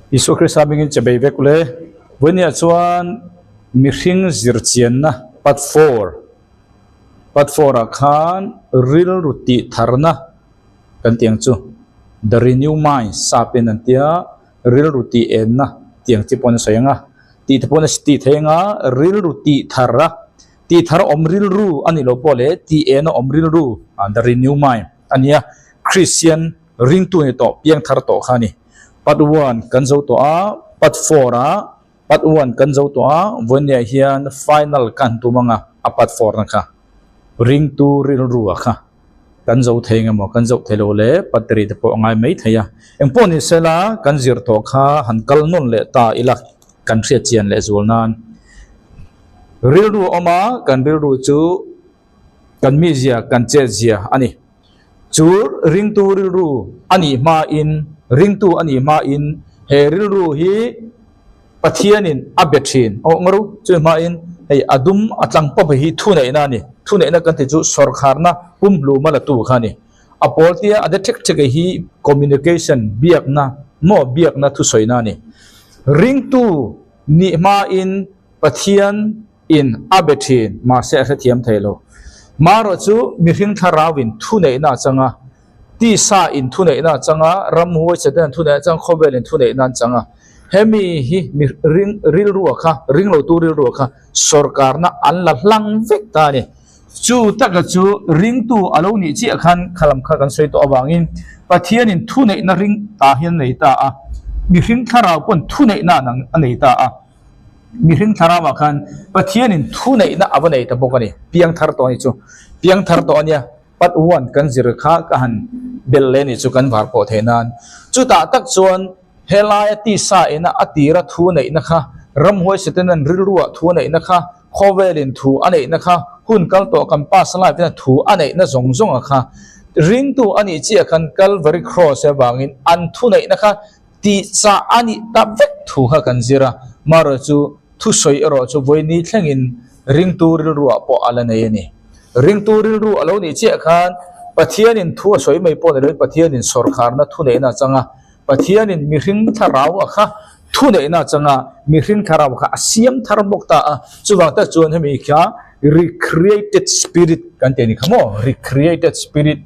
Isua Krista hmingin che bei vek ule. Vawinia chuan mihring zirchianna part four, part four ah khan rilru tih tharna kan tih ang chu the renew mind sap in an tia rilru tih enna tih ang chi pawh an sawi ang a, tih te pawh an tih thei ang a rilru tih thar a tih thar awm rilru a nih loh pawh leh tih en a awm rilru the renew mind a nia Christian ringtu ni tawh piang thar tawh kha a ni. Part one kan zo tawh a, part four ah part one kan zo tawh a, vawinia hian final ka han tum ang a, a part four na kha ringtu rilru ah kha kan zo thei eng emaw kan zoh thei lo le part three te pawh a ngai mai thei a. Engpawh ni sela kan zir tawh kha han kal nawn leh ta ila kan hriat chian leh zual nan rilru a awm a, kan rilru chu kan mizia kan chetzia a ni. Chu ringtu rilru a nih hmain, ringtu a nih hmain he rilru hi Pathianin a be thin. Aw ngaru, chumi hmain hei a dum a tlang pawp hi thuneihna a ni. Thuneihna kan tih chu sawrkharna pumhluma la tu kha a ni. A pawl tia a de thek thek hi communication, biakna maw biakna thusawina a ni. Ringtu nih hmain Pathian in a be thin, mahse a hrethiam thei lo. Marawh chu mihring thlarauin thuneihna a chang a, tisa in thuneihna a chang a, ramhuai Satan thuneihna a chang a, khawvel in thuneihna an chang a. Hemi hi mi ring rilrua kha, ringlotu rilrua kha sawrkarna an la hlang vek ta a ni. Chu taka chu ringtu a lo nih chiah khan khalam kha kan sawi tawh avangin Pathianin thuneihna ring ta hian a nei ta a, mihring thlarau pawn thuneihna a nei ta a. Mihring thlarauah khan Pathianin thuneihna a va nei ta bawk a ni. Piangthar tawh a ni chu. Piangthar tawh a nia. Part one kan zir kha ka han belh leh a ni chu kan var pawh theih nan. Chutah tak chuan helaia tisa ina a tira thu neihna kha, ramhuai Satanan rilruah thu a neihna kha, khawvelin thu a neihna kha, hun kal tawh kan past life ina thu a neihna zawng zawnga kha ringtu a nih chiah khan Calvary Cross avangin an thuneihna kha Tih chah a nih ta vek thu kha kan zir a, marawh chu thusawi erawh chu vawini thlengin ringtu rilruah pawh a la nei a ni. Ringtu rilru a lo nih chiah khan Pathianin thu a sawi mai pawh ni loin Pathianin sawrkharna thuneihna a chang a, Pathianin mihring thlarau a kha thuneihna a chang a, mihring thlarau kha a siam thar bawk ta a, chuvang tak chuan hemi kha recreated spirit kan tih a ni kha maw, recreated spirit.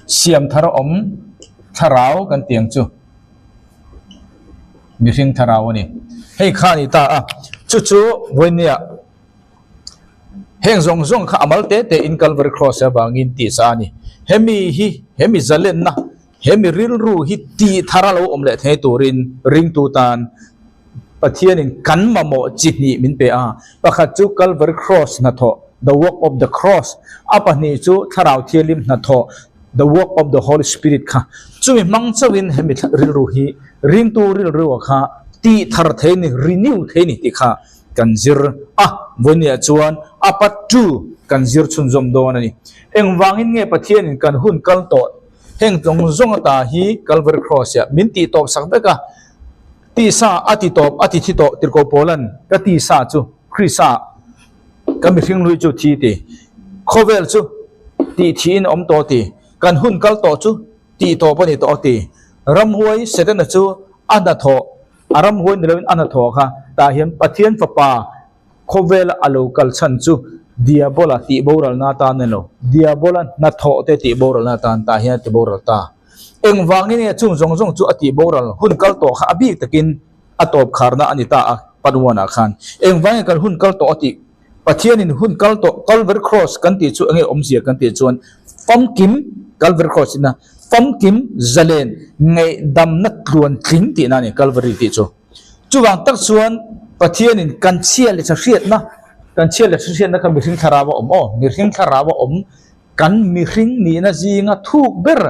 Siam thar awm thlarau kan tih ang chu mihring thlarau a ni. Hei kha a ni ta a, chu chu vawinia heng zawng zawng kha a mal te te in Calvary Cross avangin tih sa a ni. Hemi hi hemi zalenna hemi rilru hi tih thar a lo awm leh thei turin ringtu tan Pathianin kan mamawh chi hnih min pe a, pakhat chu Calvary Cross hnathawh, the work of the cross, a pahnih chu Thlarau Thianghlim hnathawh, the work of the Holy Spirit kha. Chumi hmang chauhin hemi rilru hi ringtu rilrua kha tih thar thei ni, renew thei ni tih kha kan zir a. Vawinia chuan a part two kan zir chhunzawm dawn a ni. Engvangin nge Pathianin kan hun kal tawh heng zawng zawng ata hi Calvary Cross ah min tih tawp sak vek a? Tisa a ti tawp a ti thi tawh tirhkoh Paulan ka tisa chu Krista ka mihring hlui chu thi ti khawvel chu tih thiin a awm tawh ti kan hun kal tawh chu tih tawp a ni tawh a ti ramhuai Setana chu a hnathawh a ramhuai ni loin a hnathawh kha tah hian Pathian fapa khawvela a lo kal chhan chu Diabola tih boralna atan a ni lo, Diabola hnathawh te tih boralna atan tah hian a ti boral ta. Engvangin nge chung zawng zawng chu a tih boral hun kal tawh kha a bik takin a tawp kharna a ni ta a part one ah khan. Engvangin kan hun kal tawh a tih Pathianin hun kal tawh Calvary Cross kan tih chu enge awmzia kan tih chuan famkim Calvary Cross ina famkim zalen ngaihdamna tluan tling tihna a ni Calvary tih chu. Chuvang tak chuan Pathianin kan chhia leh hriatna, kan chhia leh hriatna kha mihring thlarau a awm aw, mihring thlarau a awm, kan mihring nihna zinga thuk ber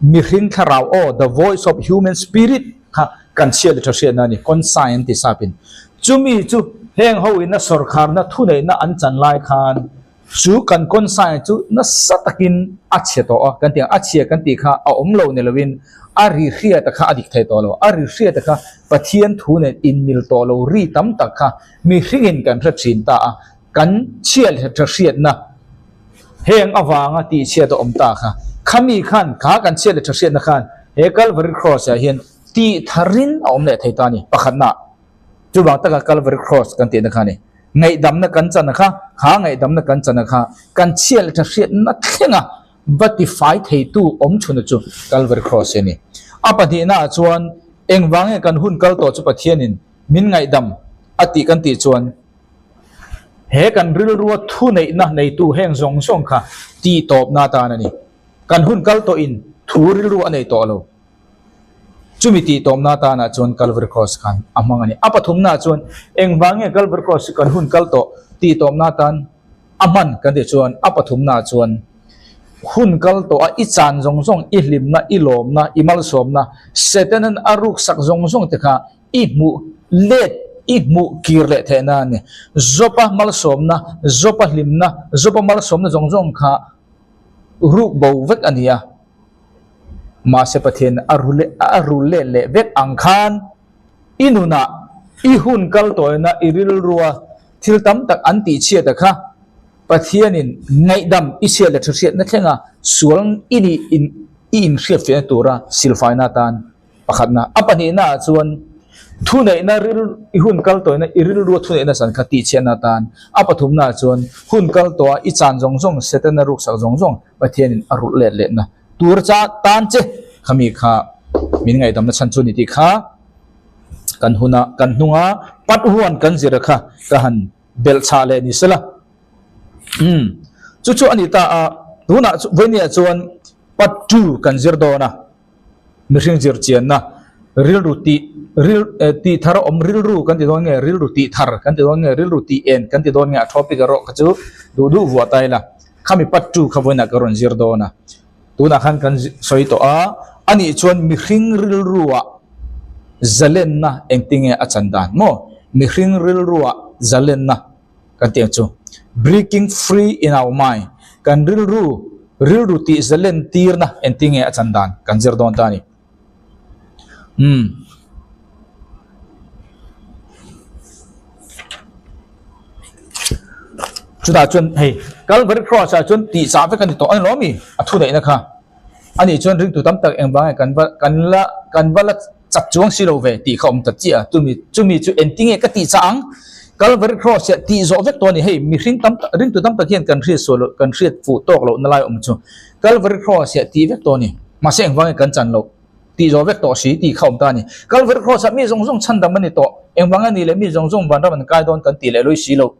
mihring thlarau aw, the voice of human spirit kha kan chhia leh hriatna a ni, conscience ti sapin. Chumi chu heng ho ina sawrkharna thuneihna an chan lai khan Chu kan conscience chu nasa takin a chhe tawh a, kan tih ang a chhia kan tih kha a awm lo ni lovin a ri hriata kha a dik thei tawh lo, a ri hriata kha Pathian thu nen inmil tawh lo ri tam tak kha mihringin kan hre thin ta a, kan chhia leh tha hriatna heng avanga tihchhiat a awm ta kha, khami khan kha kan chhia leh tha hriatna khan. He Calvary Cross ah hian tih tharin a awm leh thei ta a ni, pakhatna. Chuvang taka Calvary Cross kan tihna kha a ni. Ngaihdamna kan chana kha, kha ngaihdamna kan chana kha kan chhiat leh tha hriatna thlenga va tifai theitu awm chhunna chu Calvary Cross hi a ni. A pahnihna ah chuan engvange kan hun kal tawh chu Pathianin min ngaihdam a tih kan tih chuan he kan rilrua thuneihna neitu heng zawng zawng kha tihtawpna atan a ni. Kan hun kal tawhin thu rilru a nei tawh lo. Chumi tihtawpna atanah chuan Calvary Cross khan a hmang a ni. A pathumnaah chuan engvang nge Calvary Cross hi kan hun kal tawh tihtawpna atan a hman kan tih chuan a pathumnaah chuan hun kal tawh a i chan zawng zawng, i hlimna, i lawmna, i malsawmna, Satan-a'n a ruksak zawng zawng te kha i hmuh let, i hmuh kir leh theihna a ni. Job-a malsawmna, Job-a hlimna, Job-a malsawmna zawng zawng kha ruk bo vek a ni a. Mahse Pathian a ru leh a ru let leh vek ang khan i nunah i hun kal tawina i rilrua thil tam tak an tih chhiat a kha Pathianin ngaihdam i chhiat leh thahriatna thlenga sual i nih in i inhriatfiahna tura silfaina atan Pakhatna, a pahnihna ah chuan thuneihna ril i hun kal tawhina i rilrua thuneihna chan kha tihchhiatna atan, a pathumna ah chuan hun kal tawha i chan zawng zawng Setana ruksak zawng zawng Pathianin a rulh let lehna tur cha tan che khami kha min ngaihdamna chhan chu ni tih kha kan huna kan hnunga pat huan kan zir kha ka han belh chhah leh ni sela. Umm chu chu a ni ta a, tunah vawinia chuan part two kan zir dawn a. Mihring zir chianna rilru tih ril tih thar a awm rilru kan ti dawn nge rilru tih thar kan ti dawn nge rilru tih en kan ti dawn nge a topic erawh kha chu duh duh vuah ta ila khami part two kha vawiinah ka rawn zir dawn a tunah khan kan sawi tawh a anih chuan mihring rilruah zalenna engtinge a chan dan maw mihring rilruah zalenna Kan tih ang chu, Breaking free in our mind, kan rilru, rilru tih zalen tirna engtin nge a chan dan kan zir dawn ta a ni. Umm. Chutah chuan hei Calvary Cross ah chuan tih chah vek a ni tawh a ni lawm i a thu daihna kha. Ani chuan ringtu tam tak engvang nge kan va kan la kan va la Chak chuang si lo ve tih kha awm ta chiah a, chumi chumi chu engtinge ka tih chah ang? Calvary Cross hian tih zawh vek tawh a ni, hei mihring tam tak ringtu tam tak hian kan hriat suah loh kan hriat fuh tawk loh na lai awm chu Calvary Cross hian tih vek tawh a ni, mahse engvange kan chan loh tih zawh vek tawh si tih kha awm ta a ni. Calvary Cross ah mi zawng zawng chhandam a ni tawh, engvang a ni leh mi zawng zawng vanram an kai dawn kan tih leh lawih si loh.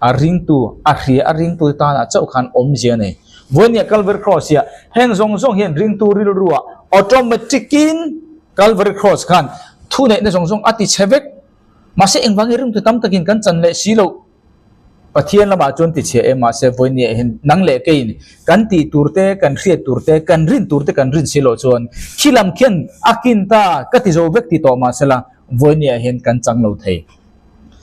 A ringtu, a hria a ringtu te tanah chauh khan awmzia a nei. Vawinia Calvary Cross hiah heng zawng zawng hian ringtu rilruah automatic in Calvary Cross khan thuneihna zawng zawng a ti chhe vek. Mahse engvangin ringtu tam takin kan chan leh si loh. Pathian lamah chuan ti chhia em mahse vawinia hian nang leh keiin kan tih tur te, kan hriat tur te, kan rin tur te kan rin si loh chuan khi lam khian a kin ta ka ti zo vek ti tawh mahsela vawinia hian kan chang lo thei.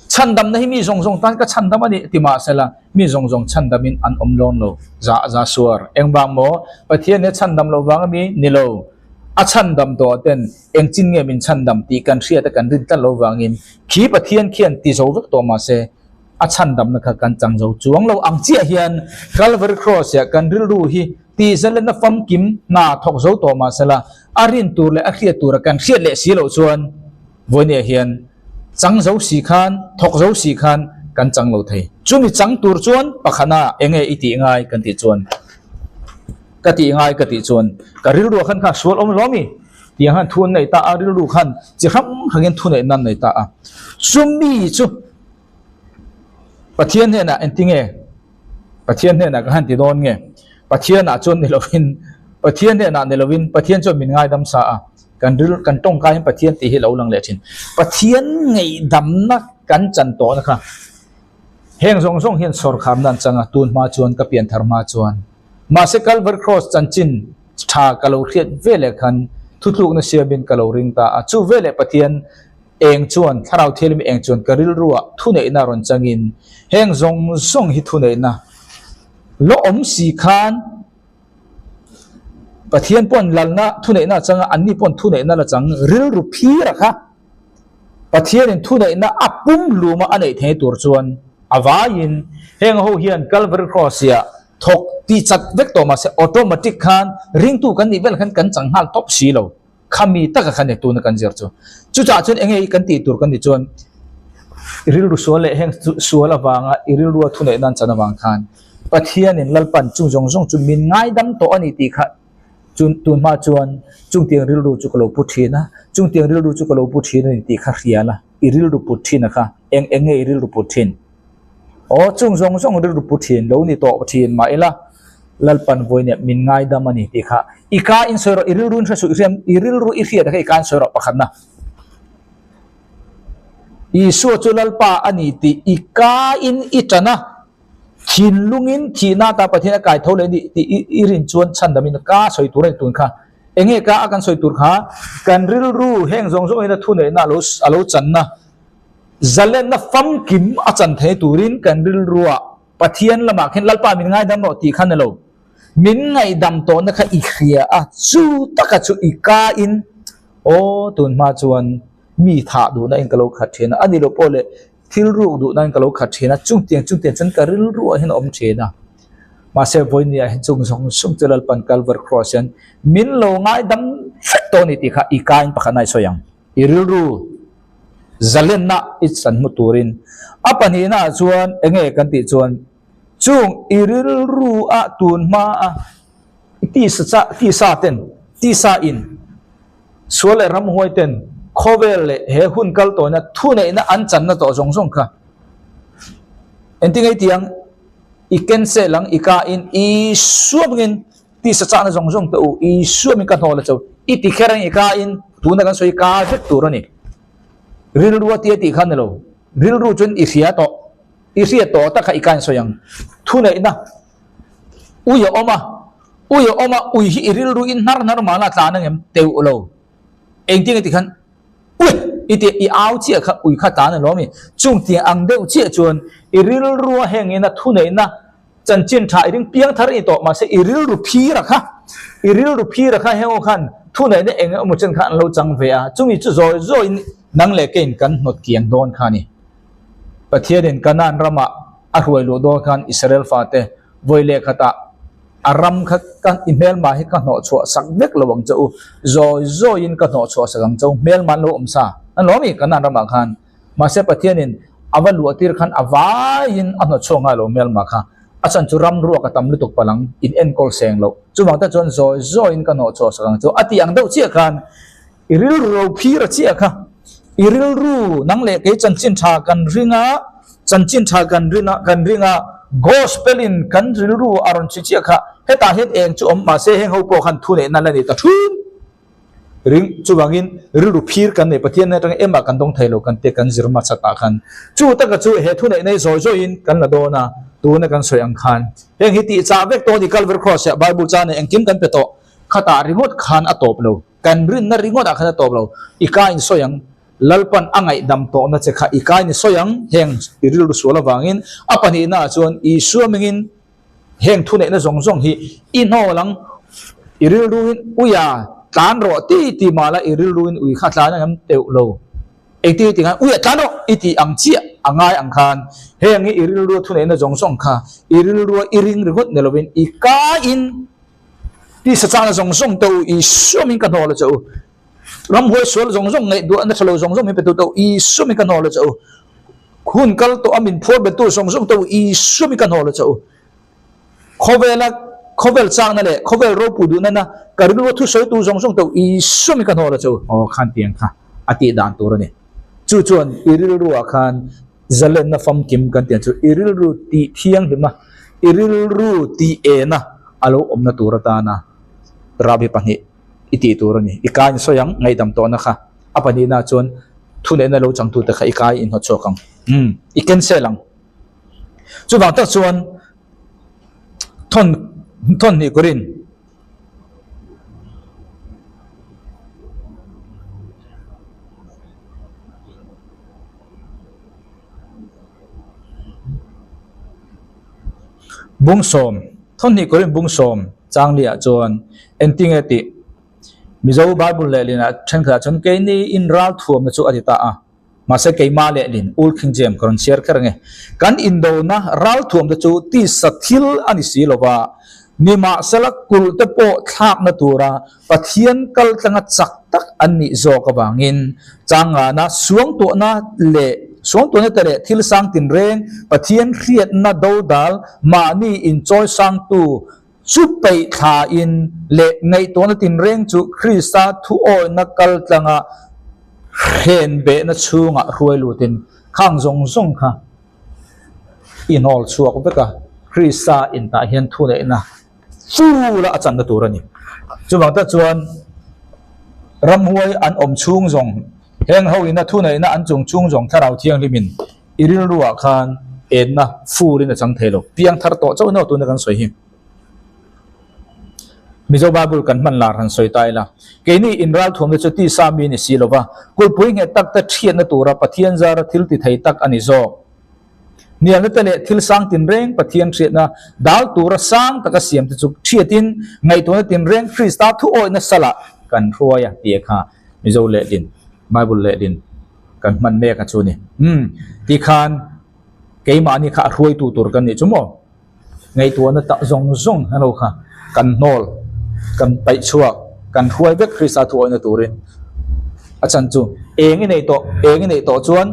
Chhandamna hi mi zawng zawng tan ka chhandam a nih ti mahsela mi zawng zawng chhandamin an awm lawn lo. Za za suar. Engvang maw? Pathian hi a chhandam loh vang a mi? Ni lo. A chhandam tawh ten engchin nge min chhandam tih kan hriat a kan rin tlat lo vangin khi Pathian khian ti zo vek tawh mahse a chhandamna kha kan chang zo chuang lo ang chiah hian Calvary Cross ah kan rilru hi tihzalenna famkim hna thawk zo tawh mahsela a rin tur leh a hriat tura kan hriat leh si loh chuan Vawinia hian chang zo si khan, thawk zo si khan kan chang lo thei. Chumi chang tur chuan pakhana enge i tih ngai kan tih chuan, ka tih ngai ka tih chuan ka rilru khan kha sual awm lo mi? Tiang khan thu an nei ta a, rilru khan chi hrang hrangin thu neih nan nei ta a. Chumi chu Pathian hnenah engtinge Pathian hnenah ka han ti dawn nge? Pathianah chuan ni lovin, Pathian hnenah ni lovin Pathian chuan min ngaidam sa a. Kan ril kan tawngkai hian Pathian tih hi lo lang leh thin. Pathian ngaihdamna kan chan tawhna kha heng zawng zawng hian sawrkharna an chang a, tun hma chuan ka pian thar hma chuan. Mahse Calvary Cross chanchin tha ka lo hriat veleh khan thutlukna siamin ka lo ring ta a, chu veleh Pathian eng chuan Thlarau Thianghlim eng chuan ka rilruah thuneihna rawn changin heng zawng zawng hi thuneihna la awm si khan Pathian paw'n lalna thuneihna a chang a, anni paw'n thuneihna la chang rilru phir a kha. Pathianin thuneihna a pum hluma a neih thei tur chuan a vaiin heng ho hian Calvary Cross-ah. Thawk ti chat vek tawh mahse automatic khan ringtu kan nih vel khan kan chang nghal tawp si lo. Khami taka khan e tuna kan zir chu. Chutah chuan enge kan tih tur kan nih chuan i rilru sual leh heng sual avanga i rilrua thuneih nan chan avang khan Pathianin Lalpan chung zawng zawng chu min ngaidam tawh a ni tih kha chun tun hma chuan chungtiang rilru chu ka lo pu thin a, chungtiang rilru chu ka lo pu thin a ni tih kha hria la, i rilru put thin a kha eng eng nge i rilru put thin? Aw, chung zawng zawng rilru pu thin lo ni tawh thin mah ila, Lalpan vawinia min ngaidam a ni tih kha i ka in sawi rawh, i rilru in hre suh, i hriam, i rilru i hriat a kha i ka in sawi rawh pakhatna. Isua chu Lalpa a ni tih i ka in i tan a, thinlungin thihna ata Pathian a kai tho leh a ni tih i rin chuan chhandamin ka sawi tur a ni tun kha. Enge ka a kan sawi tur kha kan rilru heng zawng zawngin a thuneihna a lo channa. Zalenna famkim a chan thei turin kan rilruah Pathian lamah khin Lalpa min ngaidam rawh tih kha ni lo. Min ngaihdam tawhna kha i hria a, chu taka chu i kain aw tun hma chuan mi thah duhna in ka lo khat thin a, a ni lo pawh leh thil ruk duhna in ka lo khat thin a, chungtiang chungtiang chuan ka rilruah hian a awm thin a. Mahse vawinia hian chung zawng zawng chu Lalpan Kalvar Cross hian min lo ngaidam vek tawh a ni tih kha i kain pakhatna i sawi ang. I rilru zalenna i chan hmu turin a pahnihna ah chuan enge kan tih chuan chung i rilru a tun hma a i tisa cha tisa ten tisa in sual leh ramhuai ten khawvel leh he hun kal tawhna thuneihna an channa tawh zawng zawng kha engtin nge tiang i cancel ang i ka in i suamngin Tisa chahna zawng zawng te u, Isua min ka hnawh la cho. I ti kher ang i ka in, tuna kan sawi ka vek tur a ni. Rilru a tia tih kha ni lo. Rilru chuan i hria tawh. I hria tawh tak kha i ka in sawi ang. Thuneihna ui a awm a, ui a awm a, ui hi i rilru in hnar hnar mahla a tlan angem? Teuh lo. Engtin nge ti khan ui i ti i au chiah kha ui kha tlan a lo a mi. Chung tiang ang deuh chiah chuan i rilru a hengin a thuneihna Chanchin tha i ring piang thar i tawh mahse i rilru phir a kha, i rilru phir a kha heng khan thuneihna eng emaw chen kha an lo chang ve a, chumi chu zawi zawiin nang leh keiin kan hnawt kiang dawn kha a ni. Pathianin Kanaan rama a hruai luh dawn khan Israel fate vawi leh khatah a ram kha ka i hmelma hi ka hnawh chhuah sak vek lo ang che u, zawi zawiin ka hnawh chhuah sak ang che u, hmelma an lo awm sa an lo awm i Kanaan ramah khan. Mahse Pathianin a va luah tir khan a vaiin a hnawt chhuak nghal lo hmelma kha. A chhan chu ram ruak a tam lutuk palang in enkawl seng loh. Chuvang te chuan zawi zawiin ka hnawh chhuah sak ang chu a tih ang deuh chiah khan i rilru ro phir a chiah kha. I rilru nang leh kei chanchin tha kan ring a, chanchin tha kan rin a, kan ring a, gospel in kan rilru a rawn chhi chiah kha. Hetah hian eng chu awm mahse heng ho pawh khan thuneihna la nei ta thun. Ring, chuvangin rilru phir kan nei, Pathian atanga emah kan dawng thei lo kan te kan zir hmasa tah khan. Chu taka chu he thuneih nei zawi zawiin kan la dawn a, tuna kan sawi ang khan heng hi tih chah vek tawh a ni, Calvary Cross ah Bible cha nei engkim kan pe tawh, khatah ringawt khan a tawp lo, kan rinna ringawt ah khan a tawp lo, i ka in sawi ang, Lalpan a ngaihdam tawhna che kha i ka in i sawi ang, heng i rilru sual avangin a pahnihna ah chuan Isua mingin Heng thuneihna zawng zawng hi i hnawl ang, i rilruin uia tlan rawh ti ti mah la i rilruin ui kha tlan ang em teuh lo. Engtin i ti ngai uia tlan rawh i tih ang chiah a ngai ang khan heng hi i rilrua thuneihna zawng zawng kha i rilrua i ring ringawt ni lovin i kaiin tisa chakna zawng zawng te u i suamin ka hnawl a che u. Ramhuai sual zawng zawng ngaihduahna tha lo zawng zawng min pe tu te u i suamin ka hnawl a che u. Hun kal tawh a min phuar bettu zawng zawng te u Isua mi ka hnawl a che u. Khawvela khawvel chakna leh khawvel ropui duhna na ka rilru thusawitu zawng zawng te u Isua mi ka hnawl a che u. Aw khan tiang kha a tih dan tur a ni. Chu chuan i rilru ah khan zalenna famkim kan tiang chu i rilru tih thianghlim a, i rilru tih en a a lo awmna tur atana Rabbi pahnih i tih tur a ni. I kai in sawi ang, ngaihdam tawhna kha. A pahnihna chuan thuneihna lo changtute kha i kai in hnawt chhuak ang. Umm, i cancel ang. Chuvang tak chuan thawn thawn hnih kurin Bungsawm, thawn hnih kurin bungsawm changli ah chuan engtinge tih Mizo Bible leh linah thenkhatah chuan keini in ral thuamna chu a ti ta a. Mahse keimah lehlin Old King James ka rawn chhiar kher ange. Kan indona ralthuam te chu tisa thil a ni si lova, nimahsela kulh te pawh thlakna tura Pathian kal tlanga chak tak an nih zawk avangin changana suangtuahna leh suangtuahna te leh thil sang tinreng Pathian hriatna dodal mahni inchawi sangtu chu peih thlain leh ngaihtuahna tinreng chu Krista thuawihna kal tlanga hren behna chhungah hruai lutin khang zawng zawng kha i hnawl chhuak vek a, Krista intah hian thuneihna Chula a channa tur a ni. Chuvang tak chuan ramhuai an awm chhung zawng, heng ho ina thuneihna an chung chhung zawng Thlarau Thianghlimin i rilruah khan enna furin a chang thei lo. Piang thar tawh chauh emaw tuna kan sawi hi. Mizo Bible kan hman lar han sawi ta ila. Keini inral thuamte chu tisa mi ni si lova, kulhpui nghet tak te thiatna tura Pathian zara thil ti thei tak a ni zawk. Hnialna te leh thil sang tinreng Pathian hriatna dal tura sang taka siam te chu hriatin ngaihtuahna tinreng Krista thuawihna salah kan hruai a tih kha Mizo lehlin Bible lehlin kan hman mek a chu ni. Umm tikhan keimahni kha a hruaitu tur kan nih chu maw? Ngaihtuahna tak zawng zawng helo kha kan hnawl, kan paih chhuak, kan hruai vek Krista thuawihna turin. A chhan chu eng i neih tawh, eng i neih tawh chuan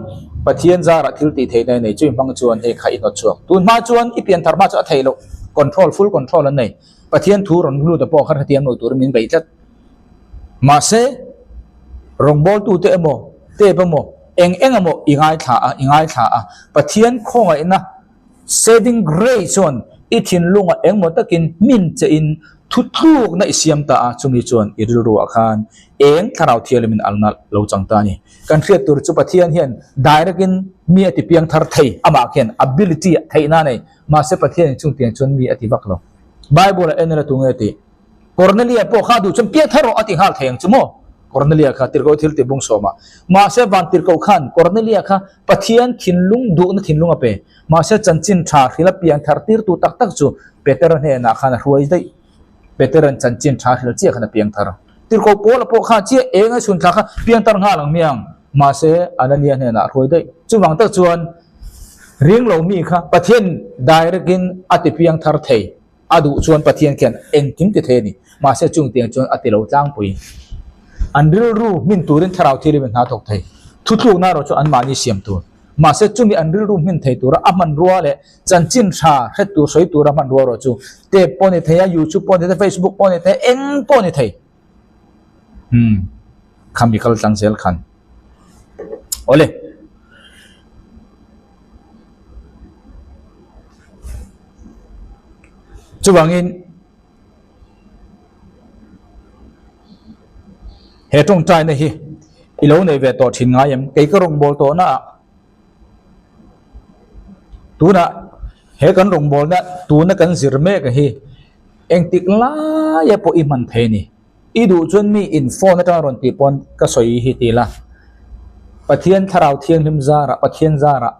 Pathian zarah thil tih theihna i nei chu i hmang chuan hei kha i hnawt chhuak. Tun hma chuan i pian thar hma chu a theih loh, control, full control an nei. Pathian thu rawn lut a pawh kha hrethiam lo turin min beih tlat. Mahse, rawngbawltute emaw, tape emaw, eng eng emaw i ngaithla a, i ngaithla a, Pathian khawngaihna, Saving grace chuan i thinlungah engmaw takin hmin che in thutlukna i siam ta a, chumi chuan i rilruah khan eng thlarau thianghlimin alna lo chang ta a ni. Kan hriat tur chu Pathian hian direct in mi a ti piang thar thei, amah khian ability theihna a nei, mahse Pathian in chungtiang chuan mi a ti vak lo. Bible ah en ila tunge tih? Cornelia pawh kha duh chuan piang thar rawh a ti nghal thei ang chu maw? Cornelia kha tirhkoh thil ti bung sawm a. Mahse van tirhkoh khan Cornelia kha Pathian thinlung duhna thinlung a pe. Mahse chanchin tha hril a piang thar tirtu tak tak chu Petera hnenah khan a hruai daih. Petera'n chanchin tha hril chiah khan a piang thar. Tirhkoh Paula pawh khan chiah eng a chhun thla kha piang thar nghal ang miang. Mahse Anania hnenah a hruai daih. Chuvang tak chuan ringlo mi kha Pathian direct in a ti piang thar thei. A duh chuan Pathian khian engkim ti thei a ni. Mahse chung tiang chuan a ti lo tlangpui. An rilru hmin turin thlarau thil in hna thawk thei. Thutlukna erawh chu anmahni siam tur. Mahse chumi an rilru hmin thei tura a hmanrua leh chanchin tha hret tur sawi tura hmanrua erawh chu tape pawh ni thei a, youtube pawh ni thei a, facebook pawh ni thei a, eng pawh ni thei. Umm khami kal tlang zel khan. Awle. Chuvangin he tawngtaina hi i lo nei ve tawh thin ngai em? Kei ka rawngbâwl tawhnaah tunah he kan rawngbâwlna tuna kan zir mek hi engtik laia pawh i hman thei a ni. I duh chuan mi in phone atanga rawn tih pawn ka sawi hi ti la, Pathian Thlarau Thianghlim zarah, Pathian zarah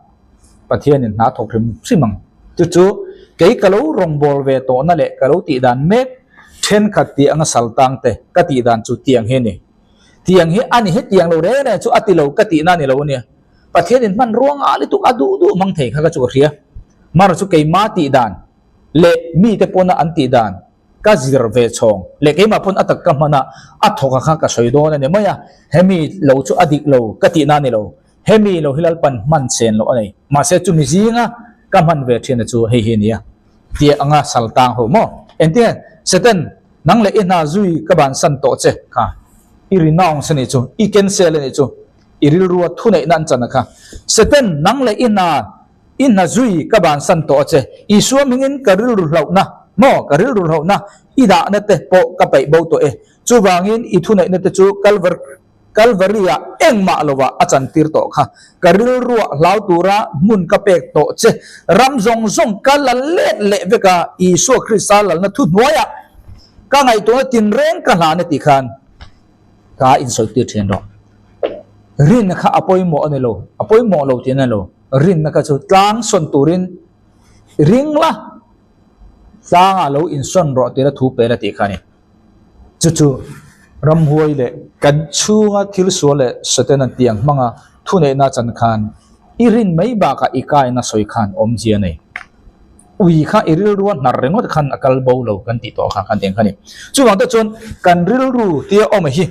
Pathianin hna thawk hrim hrim ang. Chu chu kei ka lo rawngbâwl ve tawhna leh ka lo tih dan mek thenkhat tih anga sal tang te ka tih dan chu tiang hi a ni. Tiang hi a ni hetiang lo reng reng chu a ti lo ka tihna a ni lo a nia. Pathianin hman ruangah lutuk a duh duh hmang thei kha ka chu ka hria. Mar chu keima tih dan leh mite pawna an tih dan Ka zir ve chhawng leh keimah pawn a tak ka hman a, a thawk a kha ka sawi dawn a ni mai a, hemi lo chu a dik lo ka tihna a ni lo, hemi lo hi Lalpan hman chen loh a nei, mahse chumi zinga ka hman ve thin a chu hei hi a nia tih anga sal tang ho maw? Engtin Satan nang leh i hna zui ka bansan tawh che kha i renounce a nih chu, i cancel a nih chu, i rilrua thuneihna an chan a kha, Satan nang leh i hna I hna zui ka bansan tawh a che. Isua hmingin ka rilru hlauhna, maw, ka rilru hlauhna i dahna te pawh ka paih bo tawh e. Chuvangin i thuneihna te chu Kalvar, Kalvari-ah engmah lovah a chantir tawh kha. Ka rilruah hlau tura hmun ka pek tawh che. Ram zawng zawng ka la let leh vek a, Isua Krista lalna thuhnuaiah ka ngaihtuahna tinreng ka hlan e tih khan ka insawitir thin rawh. Rinna kha a pawimawh a ni lo, a pawimawh lo tih a ni lo. Rinna kha chu tlang sawn turin ring la, tlangah lo insawn rawh tih la thu pe la tih kha a ni. Chu chu ramhuai leh kan chhunga thil sual leh Satan an tiang hmanga Thuneihna chan khan i rin mai bakah i kaina sawi khan awmzia nei. Ui kha i rilrua hnar ringawt khan a kal bo lo kan tih tawh kha kan tih ang kha ni. Chuvang te chuan kan rilru tia awm hi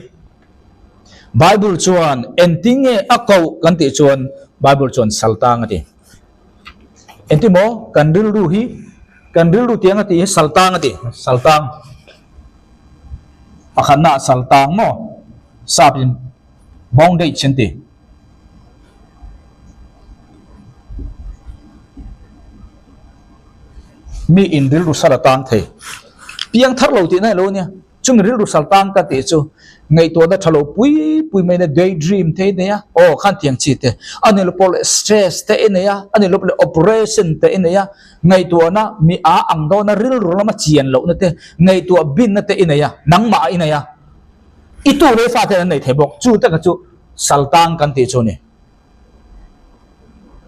Bible chuan engtin nge a koh kan tih chuan Bible chuan saltang a ti. Engtin maw kan rilru hi kan rilru tiang a tih hi saltang a ti saltang pakhatna ah saltang maw sap in bondage an ti. Mi in rilru sal a tang thei. Piang thar lo tihna ilo nia. Chumi rilru sal tang ka tih chu ngaihtuahna tha lo pui pui mai na daydream te i nei a, aw khan tiang chi te, a ni lo pawh leh stress te i nei a, a ni lo pawh leh operation te i nei a, ngaihtuahna mi a ang dawna rilru lama chian lohna te, ngaihtuah binna te i nei a, nangmah ah i nei a. I tu leh fa ten an nei thei bawk. Chu taka chu saltang kan tih chu a ni.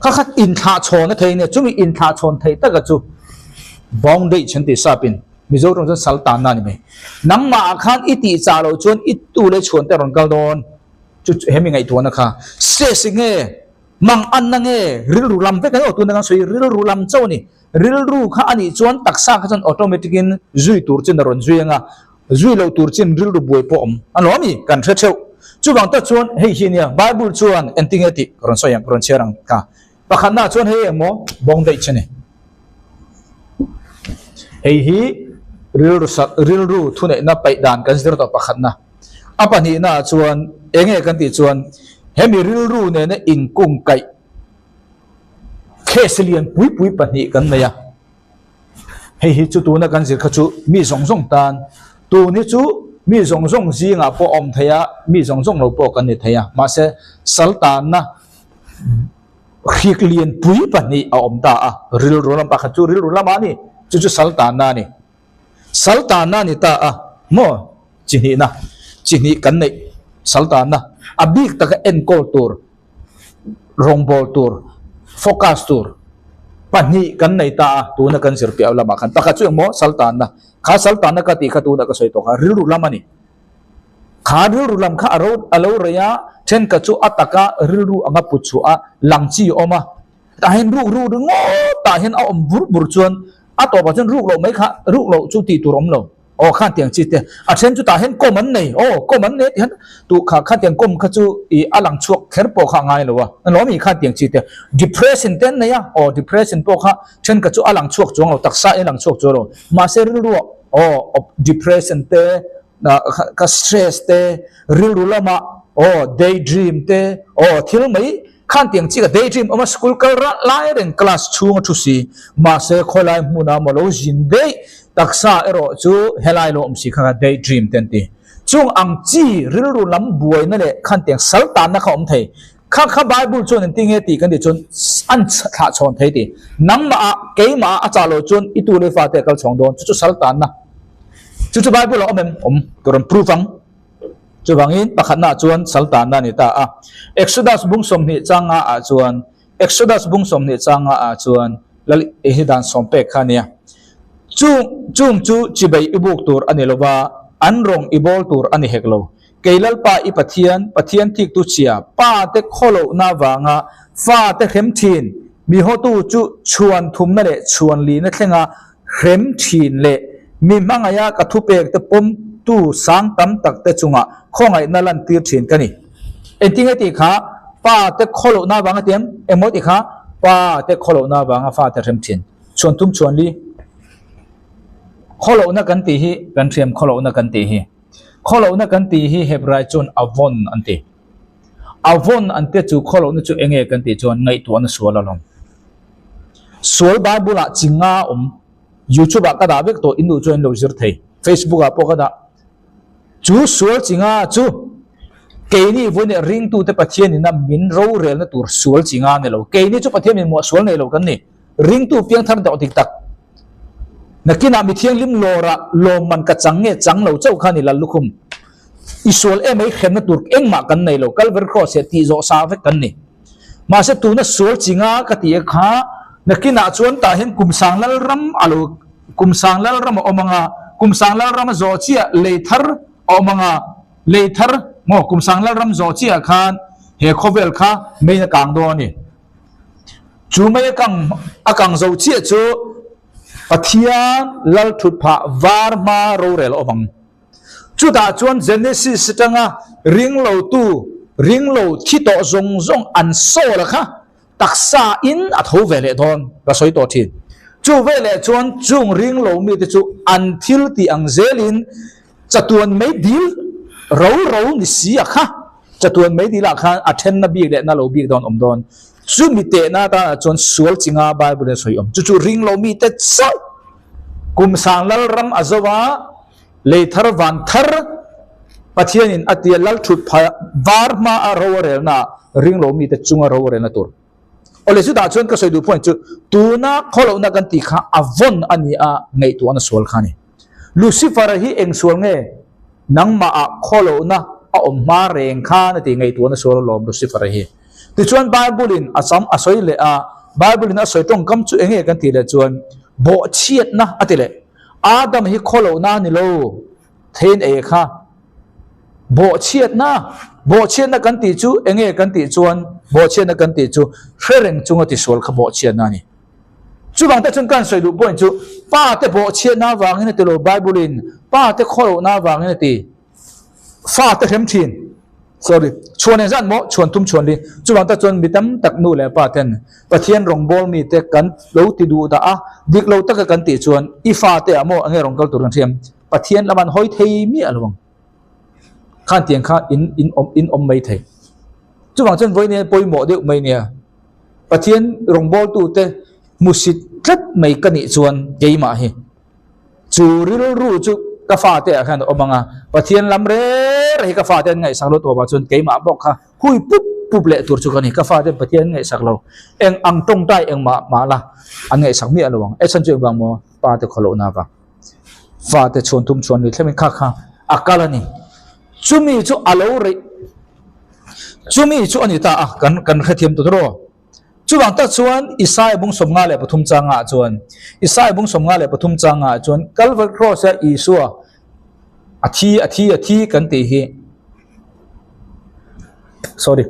Kha khat inthlah chhawn a thei nia, chumi inthlah chhawn theih taka chu bondage an tih sapin Mizo tawng chuan saltanna a ni mai. Nangmah ah khan i tih chah loh chuan i tu leh chhuan te a rawn kal dawn. Chu he mi ngaihtuahna kha stress nge, mang anna nge, rilru lam vek a ni aw, tuna kan sawi rilru lam chauh a ni. Rilru kha a nih chuan taksa kha chuan automatic in zui tur chin a rawn zui ang a, Zui loh tur chin rilru buai pawh awm a lo ami kan hre theuh. Chuvang tak chuan hei hi nia Bible chuan engtinge tih ka rawn sawi ang, ka rawn chhiar ang kha. Pakhatnaah chuan hei engmaw bawng daih che ni. Hei hi rilru sak rilru thuneihna paih dan kan zir tawh pakhatna. A pahnihnaah chuan enge kan tih chuan hemi rilru nena inkungkaih case lian pui pui pahnih kan nei a. Hei hi chu tuna kan zir kha chu mi zawng zawng tan, tun hi chu mi zawng zawng zingah pawh a awm thei a, mi zawng zawng lo pawh kan ni thei a, mahse saltanna hrik lian pui pahnih a awm ta a, rilru lam pakhat chu rilru lamah a ni, chu chu saltanna a ni. Saltanna a ni ta a, maw chi hnihna, chi hnih kan neih saltanna a bik taka enkawl tur rawngbâwl tur, focus tur pahnih kan nei ta a, tuna kan zir piah lamah khan pakhat chu engmaw saltanna, kha saltanna ka tih kha tunah ka sawi tawh kha rilru lam a ni. Kha rilru lam kha a ro a lo rei a, thenkhat chu a taka rilru anga put chhuah a, lang chi a awm a, tah hian ruk ruk ringawt tah hian a awm bur bur chuan a tawpah chuan ruk loh mai kha ruk loh chu tih tur a awm lo. Aw khan tiang chi te a then chu tah hian kawm an nei aw kawm an nei tih hian tu kha khan tiang kawm kha chu ih a lang chhuak kher pawh kha a ngai lo a lawm i khan tiang chi te depression te an nei a aw depression pawh kha then kha chu a lang chhuak chuang lo taksa in a lang chhuak chuang lo mahse rilru ah aw depression te kha stress te rilru lamah aw day dream te aw thil mai khan tiang chi ka day dream awm a school kal lai reng class chhung a thu si mahse khawilai hmunah maw lo zin daih Taksa erawh chu helai lo awm si kha kha day dream te an ti. Chung ang chi rilru lam buaina leh khan tiang sal tanna kha awm thei. Kha kha Bible chuan engti nge tih kan tih chuan an thlah chhawn thei ti. Nangmah ah keimah ah a chah loh chuan i tu leh fate a kal chhawng dawn. Chu chu sal tanna. Chu chu Bible ah awm em? Awm. Ka rawn prove ang. Chuvangin pakhatna ah chuan sal tanna a ni ta a. Exodus bung 20 changa ah chuan Exodus bung 20 changa ah chuan Lal hi dan sawm pek kha a nia. Chung chung chu chibei i buk tur a ni lo va, an rawng i bawl tur a ni hek lo. Kei Lalpa i Pathian, Pathian thiktu chhia, pa te khawlohna avanga fa te hrem thin, mi hawtu chu chhuan thumna leh chhuan lihna thlenga hrem thin leh mi hmangaia ka thupek te pawmtu sang tam tak te chungah khawngaihna lantir thin ka ni. Engtinge tih kha pa te khawlohna avanga tiam engmaw tih kha pa te khawlohna avanga fa te hrem thin. Chhuan thum chhuan li khawlohna kan tih hi kan hriam khawlohna kan tih hi. Khawlohna kan tih hi Hebrai chuan avon an ti. Avon an te chu khawlohna chu enge kan tih chuan ngaihtuahna sual alawm. Sual Bible ah chi nga awm. YouTube ah ka dah vek tawh in duh chuan in lo zir thei. Facebook ah pawh ka dah. Chu sual chi nga chu keini vawiin ringtute Pathian ina min rorelna tur sual chi nga a ni lo. Keini chu Pathian min muah sual nei lo kan ni. Ringtu piang thar deuh dik tak. Nakinah mi thianghlim lawrah lawmman ka chang nge chang lo chauh kha ni lal lukhum. I sual em ai hremna tur engmah kan nei lo. Calvary Cross he tih zawh sa vek kan ni. Mahse tuna sual chi nga ka tih kha nakinah chuan tah hian Kumsang Lalram a lo Kumsang Lalram a awm ang a, Kumsang Lalram a zawh chiah lei thar a awm ang a, lei thar maw Kumsang Lalram zawh chiah khan. He khawvel kha meiin a kang dawn a ni. Chu mei a kang a kang zo chiah chu Pathian lal thut phah var hma rorel a awm ang. Chutah chuan Genesis atanga ringlotu, ringlo thi tawh zawng zawng an sawl a kha taksa in a tho ve leh dawn ka sawi tawh thin. Chu veleh chuan chung ringlo mite chu an thil tih ang zelin chatuan mei dil ro ro ni si a kha chatuan mei dil ah khan a thenna bik leh na lo bik dawn awm dawn. Chumi tehna atana chuan sual chinga Bible in a sawi awm. Chu chu ringlo mite chauh kum sang lalram a zo a, lei thar van thar Pathianin a tia lal thut pha var hma a ro a relna ah ringlo mite chunga ro a relna tur. Awle chutah chuan ka sawi duh point chu tuna khawlohna kan tih kha a vawn a ni a ngaihtuahna sual kha a ni. Lucifer-a hi eng sual nge nangmah ah khawlohna a awm hma reng khan a ti ngaihtuahna sual alawm Lucifer-a hi. Tichuan Bible-in a cham a sawi leh a, Bible-in a sawi tawngkam chu enge kan tih leh chuan bawhchhiatna a ti leh. Adam hi khawlohna a ni lo, thein ei kha bawhchhiatna, bawhchhiatna kan tih chu enge kan tih chuan bawhchhiatna kan tih chu hre reng chunga tisual kha bawhchhiatna a ni. Chuvang te chuan kan sawi duh point chu pa te bawhchhiatna avangin a ti lo Bible in pa te khawlohna avangin a ti. Fa te hrem thin. Sorry. Chhuan eng zat maw? Chhuan thum chhuan li. Chuvang tak chuan mi tam tak nu leh pa ten Pathian rawngbâwl mi te kan lo ti duh dah a, dik lo taka kan tih chuan i fa te ah maw enge rawn kal tur kan hriam? Pathian lam an hawi thei miah lo ang. Khan tiang kha in in awm in awm mai thei. Chuvang chuan vawiin hian pawimawh deuh mai nia. Pathian rawngbâwltu te hmusit tlat mai ka nih chuan keimah hi. Chu rilru chu ka fate ah khan a awm ang a, Pathian lam rêr hi ka fate an ngaihsak lo tawp ah chuan keimah bawk kha hui pup pup leh tur chu ka ni. Ka fate Pathian an ngaihsak lo, eng ang tawngtai engmah mah la an ngaihsak miah lo ang. E chhan chu engvang maw? Pa te khawlohna avang. Fate chhuan thum chhuan lui thlengin kha kha a kal a ni. Chumi chu a lo reih, chumi chu a ni ta a, kan kan hrethiam ta tawh. Chuvang tak chuan Isaiah bung 53 changah chuan Isaiah bung 53 changah chuan Calvary Cross a Isua a thi a thi a thi kan tih hi sorry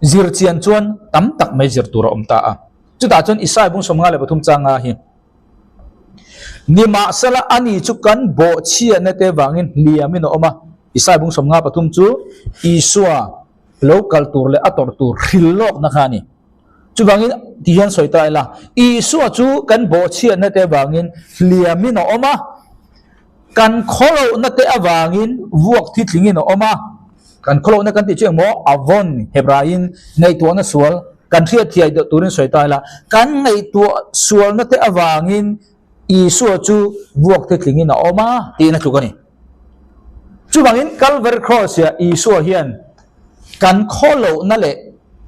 zir chian chuan tam tak mai zir tur a awm ta a. Chutah chuan Isaiah bung 53 changa hi Nimahsela ani chu kan bawhchhiatna te vangin hliamin a awm a. Isaiah bung 53 chu Isua lo kal tur leh a tawrh tur hril lawkna kha a ni. Chuvangin ti hian sawi ta ila, Isua chu kan bawhchhiatna te avangin hliamin a awm a, kan khawlohna te avangin vuak thi tlingin a awm a. Kan khawlohna kan tih chu engmaw a vawn Hebraiin ngaihtuahna sual kan hriat thiai deuh turin sawi ta ila, kan ngaihtuah sualna te avangin Isua chu vuak thi tlingin a awm a tiin a tluk a ni. Chuvangin Calvary Cross ah Isua hian kan khawlohna leh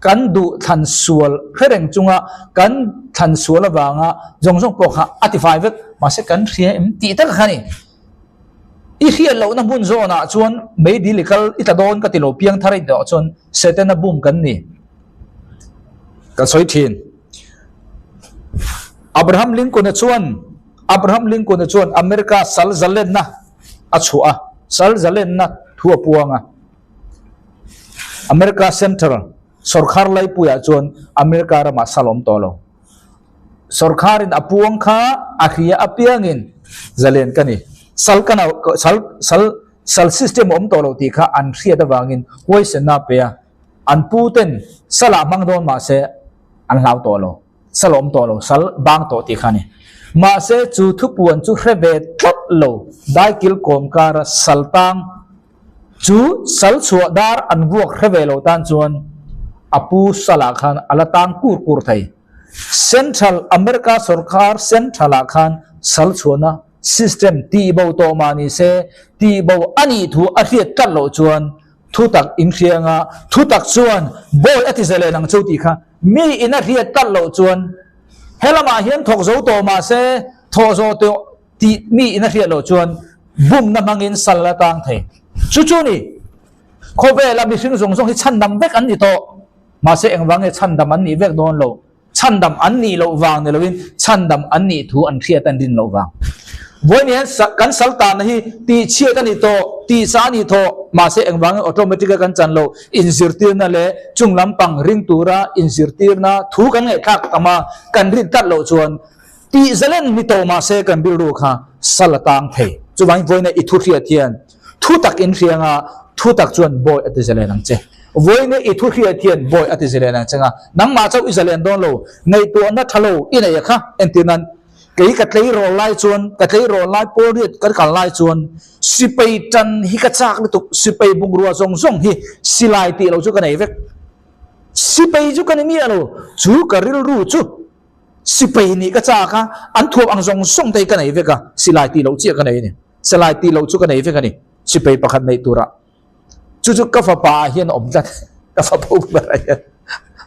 kan duh thlan sual hre reng chunga kan thlan sual avanga zawng zawng pawh kha a tifai vek, mahse kan hria em tih tak kha a ni. I hriat lohna hmun zawnah chuan meidil i kal i tla dawn ka ti lo piang thar i tih chuan Setana bum kan ni. Ka sawi thin. Abraham Lincoln-a chuan Abraham Lincoln-a chuan America sal zalenna a chhuah a, sal zalenna thu a puang a. America Central sawrkhar laipuiah chuan America ramah sal awm tawh lo. Sawrkharin a puang kha a hria apiangin zalen ka ni. Sal ka sal sal sal system a awm tawh lo tih kha an hriat avangin huaisenna a pe a. An pu ten salah hmang dawn mahse an hlau tawh lo, sal awm tawh lo, sal bang tawh tih kha a ni. Mahse chu thupuan chu hre ve tlat lo, daikil kawm kara sal tang chu sal chhuah dar an vuak hre ve lo tan chuan a pu salah khan a la tang kur kur thei. Central America sawrkar Central ah khan sal chhuahna system tihbo tawh mah ni se, tihbo a nih thu a hriat tlat loh chuan Thutak in hria anga thutak chuan bawi a ti zalen ang chu tih kha mi in a hriat talh loh chuan he lamah hian thawk zo tawh mah se thawh zawh tawh tih mi in a hriat loh chuan bumna hmangin sal a tang thei. Chu chu ni khawvela mihring zawng zawng hi chhandam vek an ni tawh mahse engvang nge chhandam an nih vek dawn lo. Chhandam an nih loh vang ni loin chhandam an nih thu an hriat an rin loh vang. Vawiin hian kan sal tanna hi tihchhiat a ni tawh, tihchah a ni tawh, mahse engvangin automatic a kan chan loh inzirtirna leh chung lampang ring tura inzirtirna thu kan ngaihthlak tam a, kan rin tlat loh chuan tihzalen ni tawh mahse kan rilru kha sal a tang thei. Chuvangin vawiina i thu hriat hian thu tak in hria anga thu tak chuan bawi a ti zalen ang che. Vawiina i thu hriat hian bawi a ti zalen ang che nga nangmah chauh i zalen dawn lo, ngaihtuahna tha lo i nei a kha entir nan Kei ka tleirawl lai chuan, ka tleirawl lai pawl riat kan kal lai chuan sipai tan hi ka chak lutuk, sipai bungrua zawng zawng hi silai tih lo chu ka nei vek. Sipai chu ka ni miah lo, chu ka rilru chu sipai nih ka chak a, an thuam ang zawng zawng te hi ka nei vek a, silai tih loh chiah ka nei a ni. Silai tih loh chu ka nei vek a ni, sipai pakhat neih turah. Chu chu ka fapa ah hian a awm tlat, ka fapa u berah hian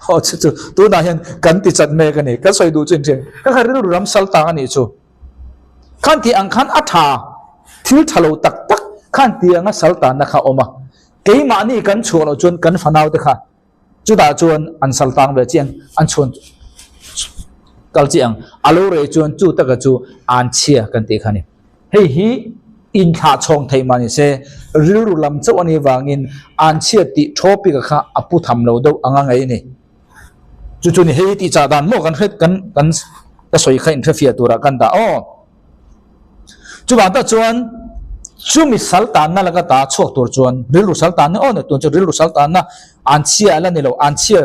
aw chu chu tunah hian kan ti chat mek a ni, ka sawi duh chu inhriat ka kha rilru ram sal tang a nih chu. Khan tih ang khan a tha, thil tha lo tak tak khan tih anga sal tanna kha a awm a, keimahni kan chhuah loh chuan kan fanau te kha chutah chuan an sal tang ve chiang, an chhuan kal chiang, a lo reh chuan chu taka chu an chhia kan tih kha a ni. Hei hi inthlah chhawng theih mah ni se, rilru lam chauh a nih vangin an chhiat tih topic a kha a pu tham lo deuh anga ngei a ni. Chu chu ni hei tih chah dan maw kan hre kan kan ka sawi kha inhrefiah turah kan dah aw. Chuvang tak chuan chumi sal tanna laka ta chhuak tur chuan rilru sal tanna aw ni tun chu rilru sal tanna an chhia a la ni lo, an chhia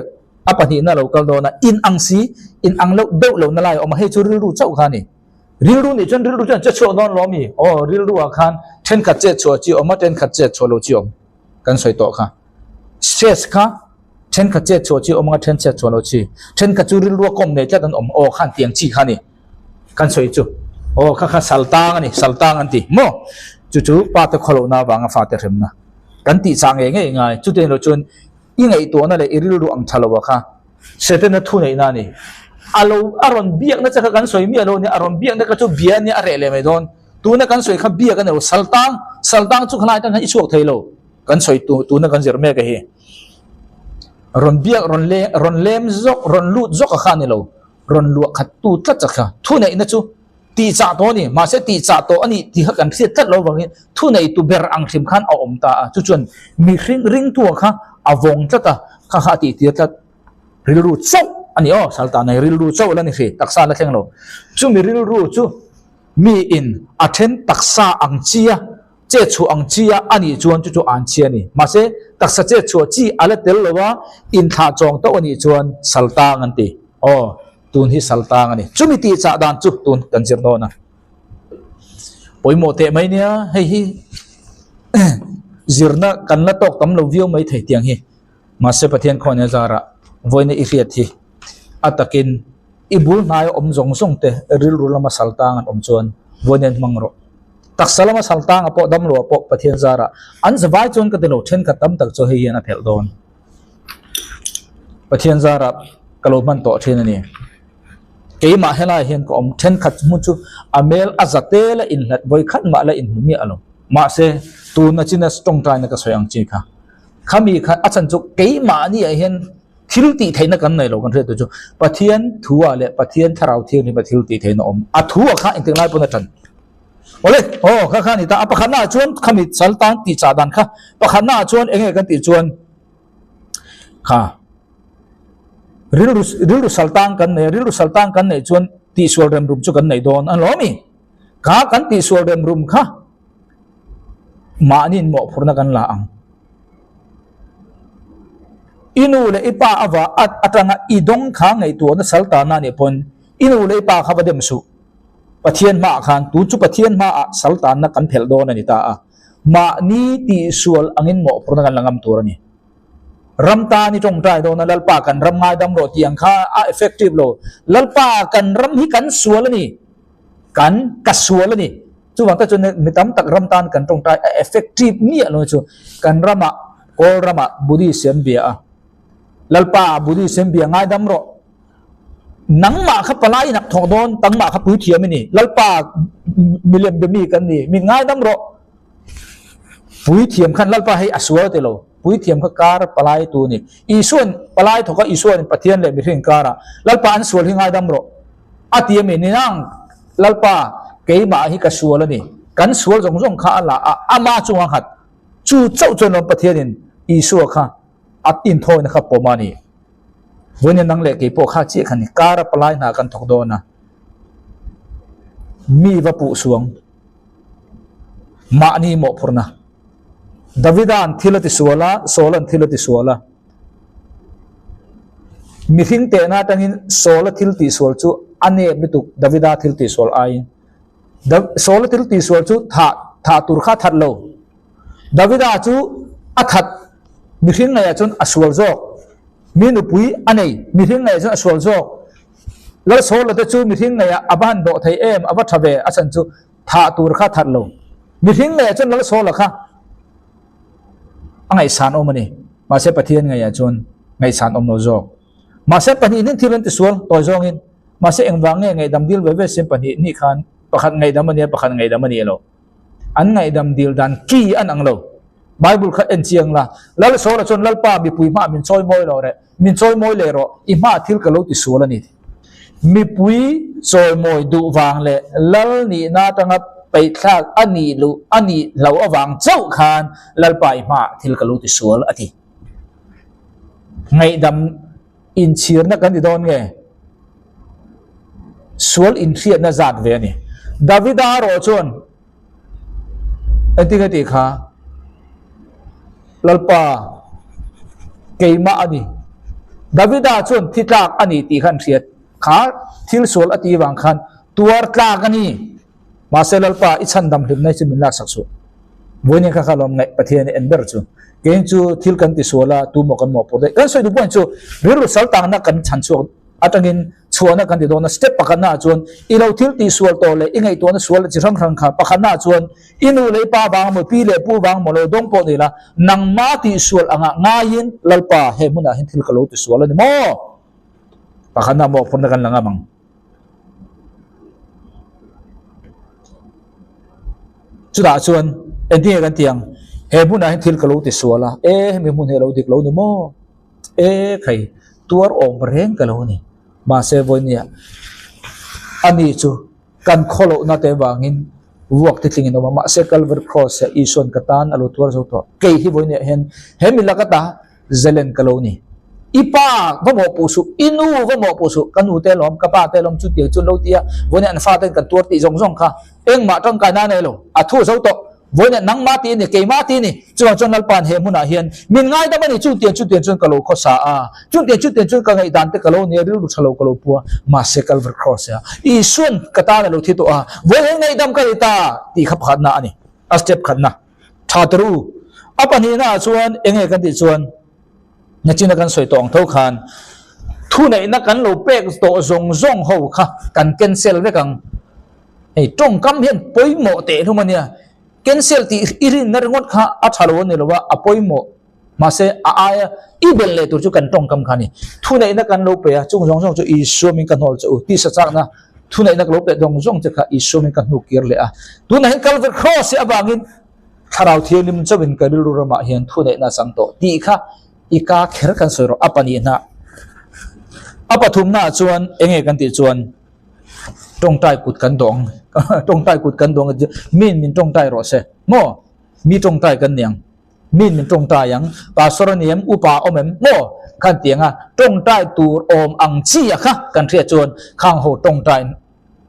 a pahnihna lo kal dawn a, in ang si, in ang loh deuh lohna lai a awm a, hei chu rilru chauh kha a ni. Rilru nih chuan rilru chuan che chhuak dawn lo ami? Aw, rilru ah khan thenkhat chet chhuah chi awm a, thenkhat chet chhuah lo chi awm kan sawi tawh kha. Stress kha thenkhat chet chhuah chi awm anga then chet chhuah lo chi. Thenkhat chu rilru a kawm nei tlat an awm, aw khan tiang chi kha a ni kan sawi chu. Aw kha kha sal tang a ni, sal tang an ti maw? Chu chu pa te khawlohna avanga fate hremna kan tih chah ngei ngei ngai. Chutiang erawh chuan i ngaihtuahna leh i rilru ang tha lo ah kha Setana thu neihna a ni. A lo a rawn biakna che kha kan sawi miah lo a nia, a rawn biakna kha chu bia a nia a reh leh mai dawn. Tuna kan sawi kha biak a ni lo, saltang, saltang chu khalai atang khan i chhuak thei lo. Kan sawi tu tuna kan zir mek a hi. Rawn biak rawn le rawn lem zawk rawn lut zawk a kha a ni lo, rawn luah khat tu tlat a kha. Thu neihna chu tih chah tawh a ni, mahse tih chah tawh a nih tih kha kan hriat tlat lo vangin thu neitu ber ang hrim khan a awm ta a, chu chuan mihring ringtu kha a vawng tlat a, kha kha a tih tir tlat. Rilru chauh a ni aw, Salta nei rilru chauh la ni hri, taksa la thleng lo. Chumi rilru chu mi in a then taksa ang chi a, che chhuah ang chi a a nih chuan chu chu an chhia a ni. Mahse taksa che chhuah chi a la tel lo a, inthlah chawng tauh a nih chuan Saltang an ti. Aw. Tun hi sal tang a ni. Chumi tih chah dan chu tun kan zir dawn a. Pawimawh teh mai nia, hei hi zirna kan la tawk tam lo viau mai thei tiang hi. Mahse Pathian khawngaihna zarah vawiina i hriat hi a takin i bul hnaia awm zawng zawng te rilru lama sal tang an awm chuan vawiina in hmang rawh. Taksa lama sal tanga pawh damloh pawh Pathian zarah an zavai chuan ka ti lo thenkhat tam tak chu hei hian a phelh dawn. Pathian zarah ka lo hman tawh thin a ni. Keimah helaiah hian ka awm thenkhat hmun chu a mel a za te la inhlat vawi khat mah la inhmu miah lo. Mahse, tuna china tawngtaina ka sawi ang chi kha. Khami kha a chhan chu keimahniah hian thil tih theihna kan nei lo kan hriat tur chu Pathian thuah leh Pathian thlarau thianghlim a thil tih theihna awm. A thuah kha engtik lai pawn a tan. Awle, aw kha kha a ni ta. A pakhatnaah chuan khami sal tan tih chah dan kha pakhatnaah chuan eng nge kan tih chuan kha rilru rilru sal tang kan nei a, rilru sal tang kan neih chuan tihsual rem rum chu kan nei dawn a lawm i. Kha kan tihsual rem rum kha mahniin mawhphurhna kan la ang. I nu leh i pa ava atanga i dawng kha ngaihtuahna sal tanna nih pawn i nu leh i pa kha va dem suh. Pathian hmaah khan tun chu Pathian hmaah sal tanna kan phelh dawn a ni ta a, mahni tihsual angin mawhphurhna kan la ngam tur a ni. Ram tan i tawngtai dawn a, Lalpa kan ram ngaidam rawh tih ang kha a effective lo. Lalpa kan ram hi kan sual a ni, kan ka sual a ni. Chuvang tak chuan mi tam tak ram tan kan tawngtai a effective miah lo chu kan ramah Kawl ramah Buddhist an bia a, Lalpa Buddhist an bia ngaidam rawh. Nangmah kha palai in ak thawk dawn, tangmah kha puithiam i ni. Lalpa milem be mi kan ni, min ngaidam rawh. Puithiam khan Lalpa hei a sual ti lo. Puithiam kha kar palai tu ni. Isuan palai thawk a, Isuan in Pathian leh mihring karah Lalpa an sual hi ngaidam rawh. A ti a mi, ni nang Lalpa. Keimah hi ka sual a ni. Kan sual zawng zawng kha a la a, ama chunga nghat. Chu chauh chuan lawm Pathianin Isua kha a inthawina kha pawm a ni. Vawiin nang leh kei pawh kha chiah kha ni. Kar a palai hna kan thawk dawn a. Mi va puh suang. Mahni mawhphurhna. Davida'n thil a ti sual a, Saula'n thil a ti sual a. Mihring tehna atangin Saula thil tihsual chu a nep lutuk Davida thil tihsual aiin. Saula thil tihsual chu thah thah tur kha a that lo. Davida chu a that mihring ngeiah chuan a sual zawk. Mi nupui a nei mihring ngeiah chuan a sual zawk. Lal Saula te chu mihring ngeiah a va han dawh thei em a va tha ve a chhan chu thah tur kha that lo. Mihring ngeiah chuan Lal Saula kha a ngaihsan awm a ni. Mahse Pathian ngeiah chuan ngaihsan awm lo zawk. Mahse pahnih hnin thil an tisual tawi zawngin mahse engvang nge ngaihdam dil ve ve sin pahnih hnih khan pakhat ngaihdam a nia pakhat ngaihdam a ni lo. An ngaihdam dil dan ki an ang lo. Bible kha en chiang la, Lal Saula chuan Lalpa mipui hmaah min chawi mawi lo reh, min chawi mawi leh rawh, i hmaah thil ka lo tisual a ni. Mipui chawimawi duh vang leh Lal nihna atanga peihthlak a nih luh a nih hlo avang chauh khan Lalpa i hmaah thil ka lo tisual a ti. Ngaihdam inchhirna kan ti dawn nge? Sual inhriatna zat ve a ni. Davida erawh chuan Engtin nge tih kha? Lalpa, keimah a ni. Davida chuan thi tlak a ni tih kha an hriat. Kha thil sual a tih vang khan tuar tlak a ni. Mahse Lalpa, i chhandam hlimna hi chu min laksak suh. Vawiin kha kha lawm ngaih Pathian i en ber chu. Kein chu thil kan ti sual a, tu maw kan mawhpawh daih. Kan sawi duh pawhin chu rilru sal tangna kan chhan chhuak atangin chhuahna kan ti dawn a, step pakhatnaah chuan i lo thil tih sual tawh leh i ngaihtuahna sual chi hrang hrang kha pakhatnaah chuan i nu leh i pa vang emaw pi leh pu vang emaw lo dawng pawh ni la nangma tih sual angah ngaiin Lalpa he hmunah hian thil ka lo ti sual a ni maw? Pakhatna maw phurna kan la ngam ang. Chutah chuan engtin nge kan ti ang? He hmunah hian thil ka lo ti sual a, e hemi hmun hi a lo dik lo ni maw? E khai, tuar awm reng ka lo ni. Mahse vawinia ani chu kan khawlohna te vangin vuak te tlingin awm a, mahse Calvary Cross ah Isuan ka tan a lo tuar zo tawh. Kei hi vawinia hian he mi lak ata zalen ka lo ni. I pa va mawhpuh suh, i nu va mawhpuh suh, ka nu te lawm, ka pa te lawm chutiang chu an lo ti a, vawinia an fa ten kan tuar tih zawng zawng kha engmah tangkaina a nei lo, a thu zo tawh. Vawiin nangmah tih a ni, keimah tih a ni. Chuvang chuan Lalpa'n he hmunah hian min ngaidam a ni, chutiang chutiang chuan ka lo khawsa a, chutiang chutiang chuan ka ngaihdan te ka lo nia, rilru tha lo ka lo pu a, mahse Calvary Cross ah Isua'n ka tan a lo thi tawh a, vawiin ngaihdam ka ni ta tih kha pakhatna a ni, a step khatna. Tha te ru. A pahnihna ah chuan enge kan tih chuan nachina kan sawi tawh ang tho khan thuneihna kan lo pek tawh zawng zawng ho kha kan cancel vek ang. Hei tawngkam hian pawimawh teh hlum a nia, cancel tih i rinna ringawt kha a tha lo a ni lo a, a pawimawh. Mahse a aia i belh leh tur chu kan tawngkam kha a ni. Thuneihna kan lo pe a, chung zawng zawng chu Isua min ka hnawl che u, tisa chakna thuneihna ka lo pe zawng zawng che kha Isua min ka hnuk kir leh a. Tunah hian Calvary Cross hi avangin Thlarau Thianghlim chauhin ka rilru ramah hian thuneihna a chang tawh tih kha i ka kher kan sawi rawh a pahnihna. A pathumnaah chuan enge kan tih chuan tawngtai kut kan dawng tawngtai kut kan dawng min min tawngtai rawh se maw mi tawngtai kan niang min min tawngtai ang pastor a ni em upa awm em maw khan tianga tawngtai tur awm ang chi a kha kan hriat chuan khang ho tawngtai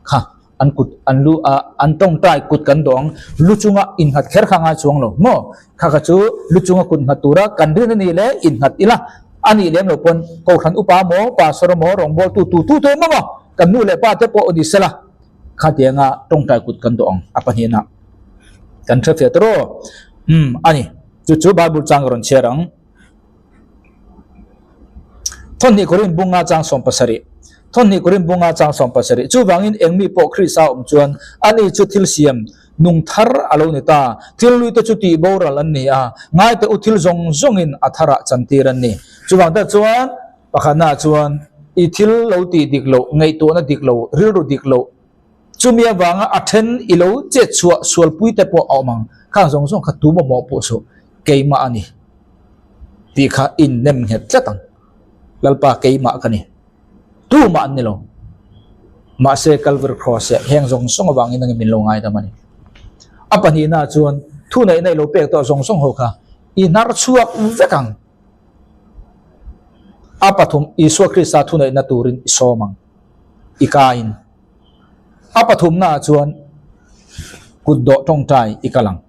kha an kut an lu a an tawngtai kut kan dawng lu chunga innghat kher kha ngai chuang lo maw kha kha chu lu chunga kut nghat tura kan rin a nih leh innghat ila a nih lem lo pawn kohhran upa maw pastor maw rawngbawltu tu tu tu emaw maw kan nu leh pa te pawh ni sela khatianga tawngtai kut kan dawh ang a pahnihna kan hre fiah tawh umm a ni chu chu bible chang ka rawn chhiar ang. Thawhnih Korin bunga chang 70 Thawhnih Korin bunga chang 70 Chuvangin engmi pawh Krista awm chuan ani chu thil siam nung thar a lo ni ta. Thil lui te chu tih boral an ni a, ngaite u thil zawng zawngin a tharah chantir an ni. Chuvang tak chuan pakhatnaah chuan i thil lo tih dik loh, ngaihtuahna dik lo, rilru dik loh, chumi avanga a then i lo chet chhuah sualpui te pawh a awm ang. Khang zawng zawng kha tu mawhmawh pawh suh keimah a ni tih kha in nem nghet tlat ang. Lalpa keimah ka ni. Tumah an ni lo. Mahse Calvary Cross ah heng zawng zawng avangin nangin min lo ngaidam a ni. A pahnihna chuan thuneihna i lo pek tawh zawng zawng ho kha i hnar chhuak vek ang. A pathum, Isua Krista thuneihna turin i sawm ang, i kain. A pathumnaah chuan kut dawh tawngtai i kal ang.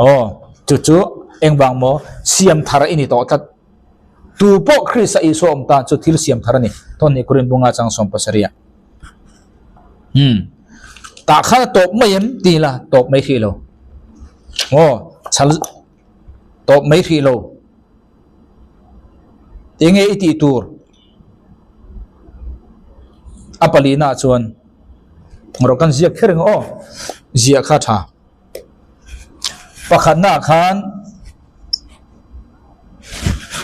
Aw, chu chu engvang maw? Siam thar i ni tawh tlat. Tu pawh Krista Isua awm tan chu thil siam thar a ni. Thawn ni Korin bunga chang 17 ah. Hmm. Tah khan a tawp mai em ti la, tawp mai hrih lo. Aw, chhal tawp mai hrih lo. Enge i tih tur? A palina chuan rawh kan ziak kher ang aw ziah kha tha pakhatna khan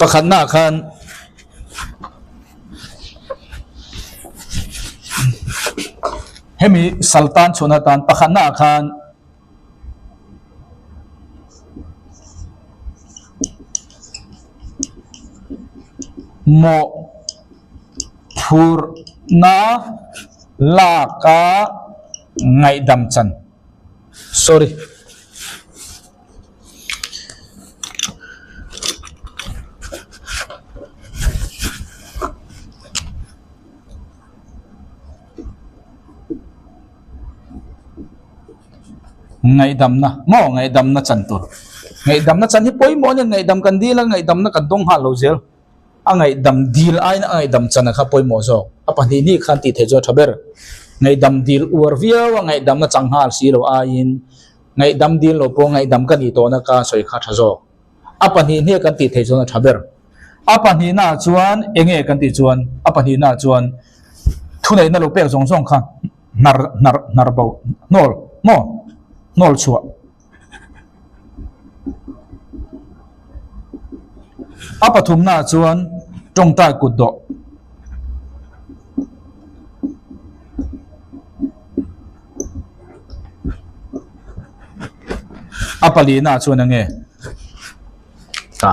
pakhatna khan hemi saltan chhun atan pakhatna khan Mawhphurhna laka ngaihdam chan. Sorry. Ngaihdamna maw ngaihdamna chan tur ngaihdamna chan hi pawimawh a nia ngaihdam kan dil a ngaihdamna kan dawng nghal lo zel a ngaihdam dil aiin a ngaihdam chan a kha pawimawh zawk a pahnih hnih khan tih theih chu a tha ber ngaihdam dil uar viau a ngaihdamna chang nghal si lo aiin ngaihdam dil lo pawh ngaihdam ka nih tawhna ka sawi kha tha zawk a pahnih hnih kan tih theih chuan a tha ber a pahnihna chuan enge kan tih chuan a pahnihna chuan thuneihna lo pek zawng zawng kha hnar hnar hnar bo hnawl maw hnawl chhuah a pathumna chuan tawngtai kut dawh a palina chuan enge ta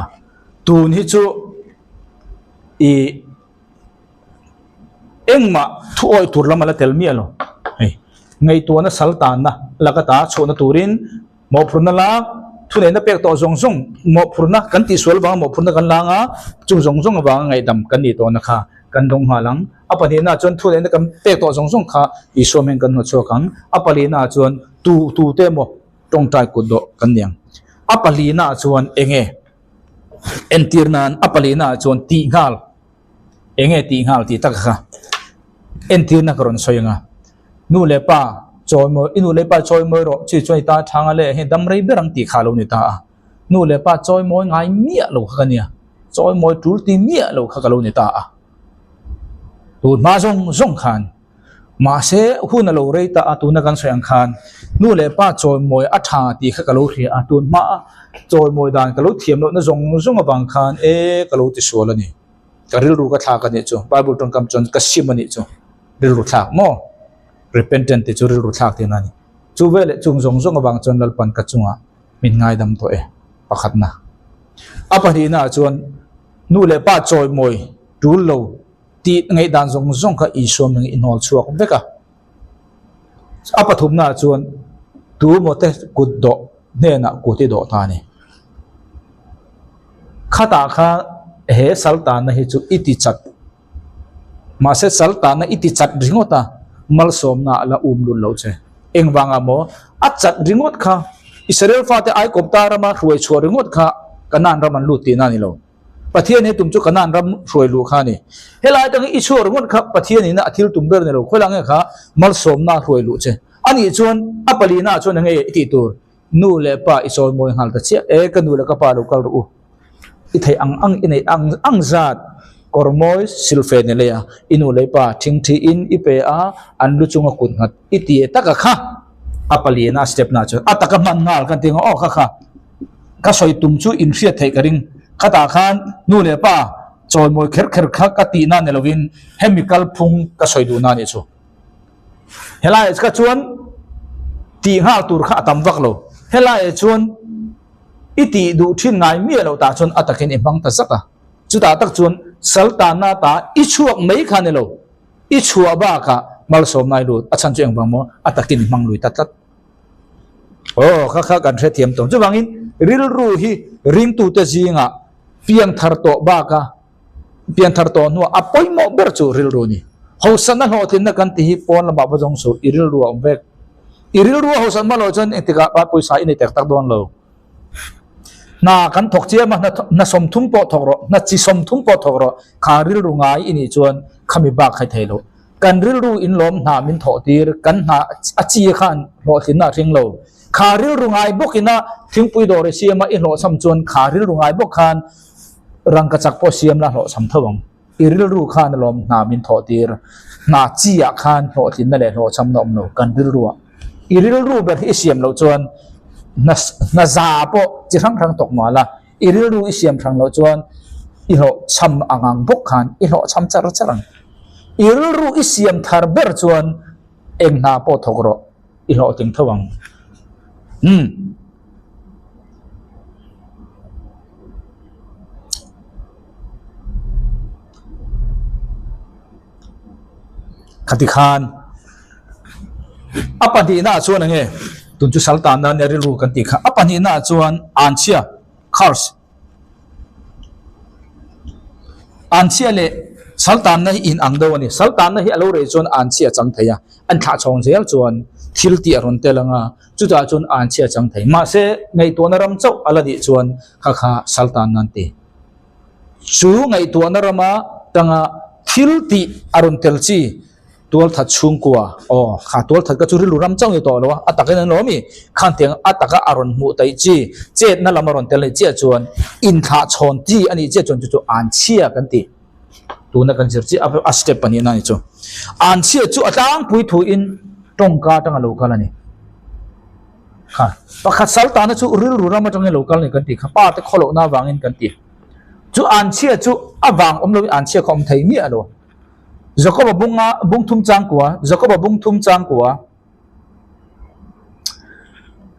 tun hi chu i Engmah thu awih tur lam a la tel miah lo. Hei, ngaihtuahna sal tanna laka ta chhuahna turin mawhphurhna lak, thuneihna pek tawh zawng zawng mawhphurhna kan tihsual avanga mawhphurhna kan lang a, chung zawng zawng avanga ngaihdam kan nih tawhna kha kan dawng nghal ang. A pahnihnaah chuan thuneihna kan pek tawh zawng zawng kha Isua hming kan hnawtchhuak ang. A palihnaah chuan tu tute emaw tawngtai kut dawh kan ni ang. A palihnaah chuan enge entir nan a palihnaah chuan tih nghal. Enge tih nghal tih tak kha entirna ka rawn sawi ang a, nu leh pa chawi mawi i nu leh pa chawi mawi rawh chi chuan i ta thang a leh hei dam rei ber ang tih kha a lo ni ta a, nu leh pa chawi mawi ngai miah lo kha ka nia, chawi mawi tul ti miah lo kha ka lo ni ta a, tun hma zawng zawng khan. Mahse, hun a lo rei ta a, tuna kan sawi ang khan nu leh pa chawimawi a tha tih kha ka lo hria a, tun hmaa chawimawi dan ka lo thiam lohna zawng zawng avang khan e ka lo tisual a ni. Ka rilru ka thlak a nih chu, Bible tawngkam chuan ka sim a nih chu, rilru thlak maw? Repentant tih chu rilru thlak tihna a ni. Chu veleh chung zawng zawng avang chuan Lalpan ka chungah min ngaidam tawh e, pakhatna. A pahnihnaah chuan nu leh pa chawimawi tul lo Tih ngaihdan zawng zawng kha Isua ming i hnawl chhuak vek a. A pathumnaah chuan tu maw te kut dawh hnenah kut i dawh ta a ni. Khatah kha he saltanna hi chu i ti chat. Mahse saltanna i ti chat ringawt a, malsawmna a la um lut lo che. Engvangah maw a chat ringawt kha Israel fate Aikawpta rama hruai chhuah ringawt kha Kanaan ram an lut tihna a ni lo. Pathian he tum chu Kanaan ram hruai luh kha a ni. Helai atangin i chhuak ringawt kha Pathian ina a thil tum ber ni lo. Khawilah nge kha malsawmna a hruai luh che? A nih chuan a palina ah chuan enge i tih tur? Nu leh pa i chawi mawi nghal ta chiah e, ka nu leh ka pa lo kal rawh u. I theih ang ang i neih ang ang zat kawr mawi silfe ni lei a, i nu leh pa thingthi in i pe a, an lu chunga kut nghat i ti e taka kha a palina step na chuan a taka hman nghal kan ti ang aw kha kha. Ka sawi tum chu in hriat theih ka ring. Khatah khan nu leh pa chawimawi kher kher kha ka tihna ni lovin hemi kalphung ka sawi duhna a nih chu. Helaiah kha chuan tih nghal tur kha a tam vak lo. Helaiah chuan i tih duh thin ngai miah loh tah chuan a takin i hmang ta zat a. Chutah tak chuan saltanna ta i chhuak mai kha ni lo. I chhuah bakah. Malsawmna i lut. A chhan chu engvang maw? A takin i hmang lui ta tlat. Aw, kha kha kan hrethiam tawh. Chuvangin rilru hi ringtute zingah piangthar tawh baka piangthar tawh hnuah a pawimawh ber chu rilru a ni. Hausanna hlawhtlinna kan ti hi pawn lamah va zawng suh, i rilru a awm vek. I rilru a hausan hma loh chuan engtikah pawh pawisa i nei tak tak dawn lo. Hna kan thawk chiam a, hna 30 pawh thawk rawh, hna chi 30 pawh thawk rawh, kha rilru ngai i nih chuan khami bak khai thei lo. Kan rilru in lawm hna min thawh tir, kan hna a chi khan hlawhtlinna a hring lo. Kha rilru ngai bawkina thingpui dawr i siam a, i hlawhchham chuan kha rilru ngai bawk khan rangkachak pawh siam la hlawhchham tho ang. I rilru khan a lawm hna min thawh tir, hna chi ah khan hlawhtlinna leh hlawhchhamna awm lo kan rilru ah. I rilru ber hi i siam loh chuan hna hna za pawh chi hrang hrang tawk mual a, i rilru i siam hrang loh chuan i hlawhchham ang ang bawk khan i hlawhchham char char ang. I rilru i siam thar ber chuan eng hna pawh thawk rawh i hlawhtling tho ang. Umm. Khati khan a pahnihna ah chuan enge tun chu sal tan nan rilru kan tih kha a pahnihna ah chuan anchhia curse anchhia leh sal tanna hi in ang deuh a ni sal tanna hi a lo rei chuan anchhia a chang thei a an thlah chhawng zel chuan thil tih a rawn tel ang a chutah chuan anchhia a chang thei mahse ngaihtuahna ram chauh a la nih chuan kha kha sal tanna an ti. Chu ngaihtuahna rama tanga thil tih a rawn tel chi tualthat chhungkua, aw kha tualthat ka chu rilru ram chauh ni tawh lo a, a takin an lo ami, khan tiang a taka a rawn hmuh taih chi, chetna lam a rawn tel anih chiah chuan inthlah chhawn chi a nih chiah chuan chu chu anchhia kan ti. Tuna kan zir chiah a step pahnihna a ni chu. Anchhia chu a tlangpui thuin tawngka atanga lo kal a ni. Kha pakhat sal tana chu rilru ram atangin lo kal ni kan ti kha pa te khaw lohna avangin kan ti. Chu anchhia chu a vang awm loin anchhia kha awm thei miah lo. Jakoba bunga bung thum changkua Jakoba bung thum changkua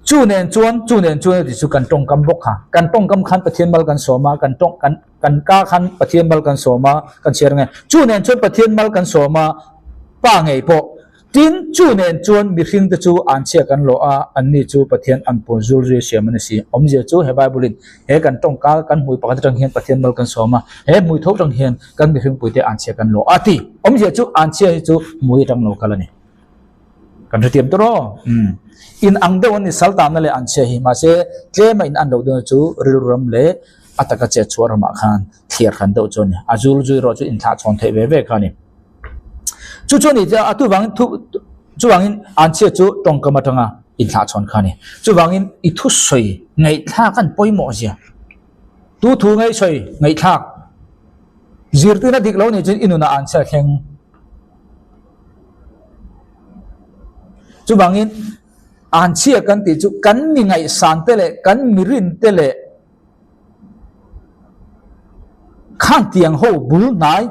chu nen chuan chu nen chuan ti chu kan tawngkam bawk kha kan tawngkam khan Pathian mal kan sawm a kan tawng kan kan ka khan Pathian mal kan sawm a kan chhiar nge chu nen chuan Pathian mal kan sawm a pa ngei pawh Tin, chu nen chuan mihringte chu anchhia kan lawh a, anni chu Pathian an pawn zul zui siam a ni si. Awmzia chu he Bible-in he kan tawngka kan hmui pakhat atang hian Pathian mal kan sawm a, he hmui tho atang hian kan mihringpuite anchhia kan lawh a ti. Awmzia chu anchhia hi chu hmui atang lo kal a ni. Kan hrethiam tawh rawh. Umm. In ang deuh an ni saltanna leh anchhia hi, mahse tlema in an loh deuhna chu rilru ram leh a taka chet chhuah ramah khan thliar hran deuh chu a ni. A zul zui erawh chu inthlah chhawn theih ve ve kha a ni. Chu chu a ni tia a tuvangin thu chuvangin anchhia chu tawngkam atanga inthlah chhawn kha a ni. Chuvangin i thusawi ngaihthlak an pawimawh zia. Tu thu ngaihsawi ngaihthlak zirtirna dik lo nih chuan i nunah anchhia thleng. Chuvangin anchhia kan tih chu kan mi ngaihsan te leh kan mi rin te leh Khang tiang ho bul hnai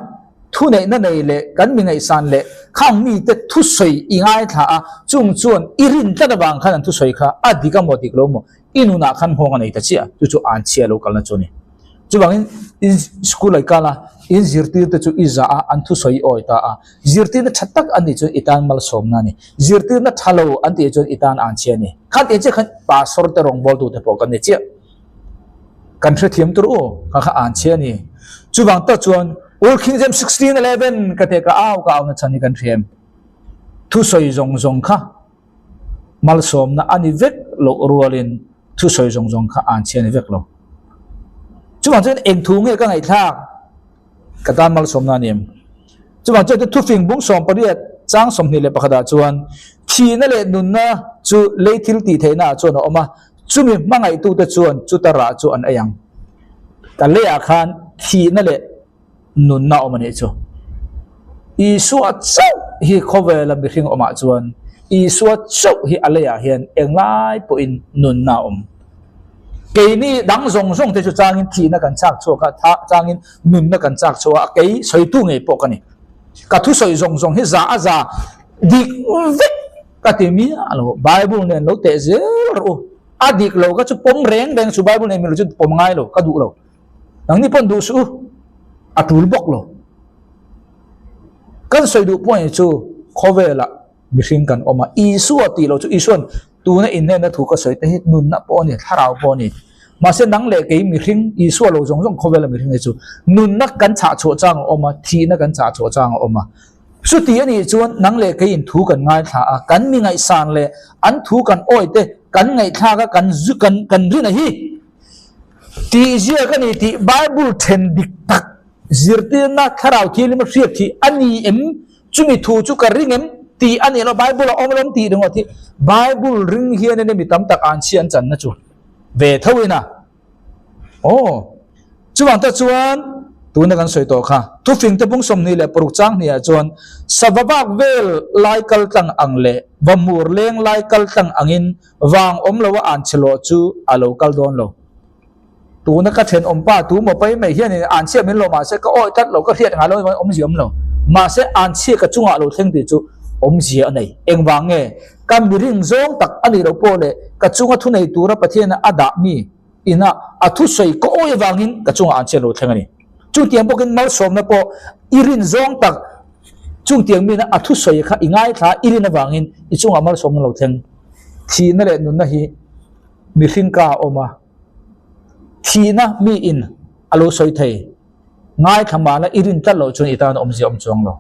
thuneihna nei leh kan mi ngaihsan leh khang mite thusawi i ngaithla a, chung chuan i rin tlat avang khan an thusawi kha a dik a maw dik lo maw i nunah khan nghawng a nei ta chiah, chu chu an chhia lo kalna chu a ni. Chuvangin in school ah i kal a, in zirtirte chu i zah a, an thusawi i awi ta a, zirtirna tha tak an nih chuan i tan malsawmna a ni, zirtirna tha lo an tih chuan i tan an chhia a ni. Khan tiang chiah khan pastor te rawngbawltute pawh kan ni chiah. Kan hrethiam tur u, ka kha an chhe a ni. Chuvang tak chuan Old King James 16:11 ka te ka au ka au na chhan hi kan hriam. Thusawi zawng zawng kha malsawmna a ni vek loh rualin thusawi zawng zawng kha an chhe a ni vek lo. Chuvang chuan eng thu nge ka ngaihthlak ka tan malsawmna a ni em? Chuvang chuan thufing bung 18 chang 21 ah chuan thihna leh nunna chu lei thil tih theihna ah chuan a awm a, Chumi hmangaihtute chuan chuta rah chu an ei ang. Ka leiah khan thihna leh nunna awm a nih chu. Isua chauh hi khawvela mihring awmah chuan Isua chauh hi a leiah hian englai pawhin nunna a awm. Keini dang zawng zawng te chu changin thihna kan chak chhuak a, tha changin nunna kan chak chhuak a, kei sawitu ngei pawh ka ni. Ka thusawi zawng zawng hi za a za dik vek. Ka ti miah lo, Bible nen lo teh zel rawh u. A dik lo ka chu pawm reng reng chu Bible nen milo chu pawm ngai lo, ka duh lo. Nangni pawn duh suh u, a tul bawk lo. Kan sawi duh point chu Khawvelah mihring kan awm a, Isua tih loh chu Isua'n tuna inhnenna thu ka sawi te hi nunna pawh a ni, thlarau pawh a ni. Mahse nang leh kei mihring, Isua lo zawng zawng khawvela mihring hi chu nunna kan chah chhuah chang a awm a, thihna kan chah chhuah chang a awm a. Chuti a nih chuan nang leh keiin thu kan ngaithla a, kan mi ngaihsan leh an thu kan awi te kan ngaihthlak a, kan zu kan kan rin a hi tih ziak a ni tih Bible then dik tak zirtirna thlarau thianghlim a hriat thih a ni em? Chumi thu chu ka ring em tih a nih loh Bible a awm alawm tih ringawt hi Bible ring hian ania mi tam tak an chhia an channa chu ve tho in a. Aw, chuvang tak chuan tuna kan sawi tawh kha thufing te bung 26 chang hniah chuan sava bak vel lai kal tlang ang leh va mur leng lai kal tlang angin vang awm lo a an chhe lawh chu a lo kal dawn lo. Tuna ka thenawm pa tu maw pai mai hianin an chhiah min lo mahse ka awih tlat lo ka hriat ngai lo awmzia awm lo. Mahse an chhia ka chungah lo thleng tih chu awmzia a nei. Engvang nge? Ka miring zawng tak a nih loh pawh leh ka chunga thunei tura Pathiana a dah mi ina a thusawi ka awih avangin ka chungah an chhiat lo thleng a ni. Chutiang bawkin malsawmna pawh i rin zawng tak chungtiang mina a thusawi kha i ngaithla i rin avangin i chungah malsawmna lo thleng. Thihna leh nunna hi mihring ka a awm a, thihna mi in a lo sawi thei. Ngaithla mahla i rin tlat loh chuan i tan awmzia awm chuang lo.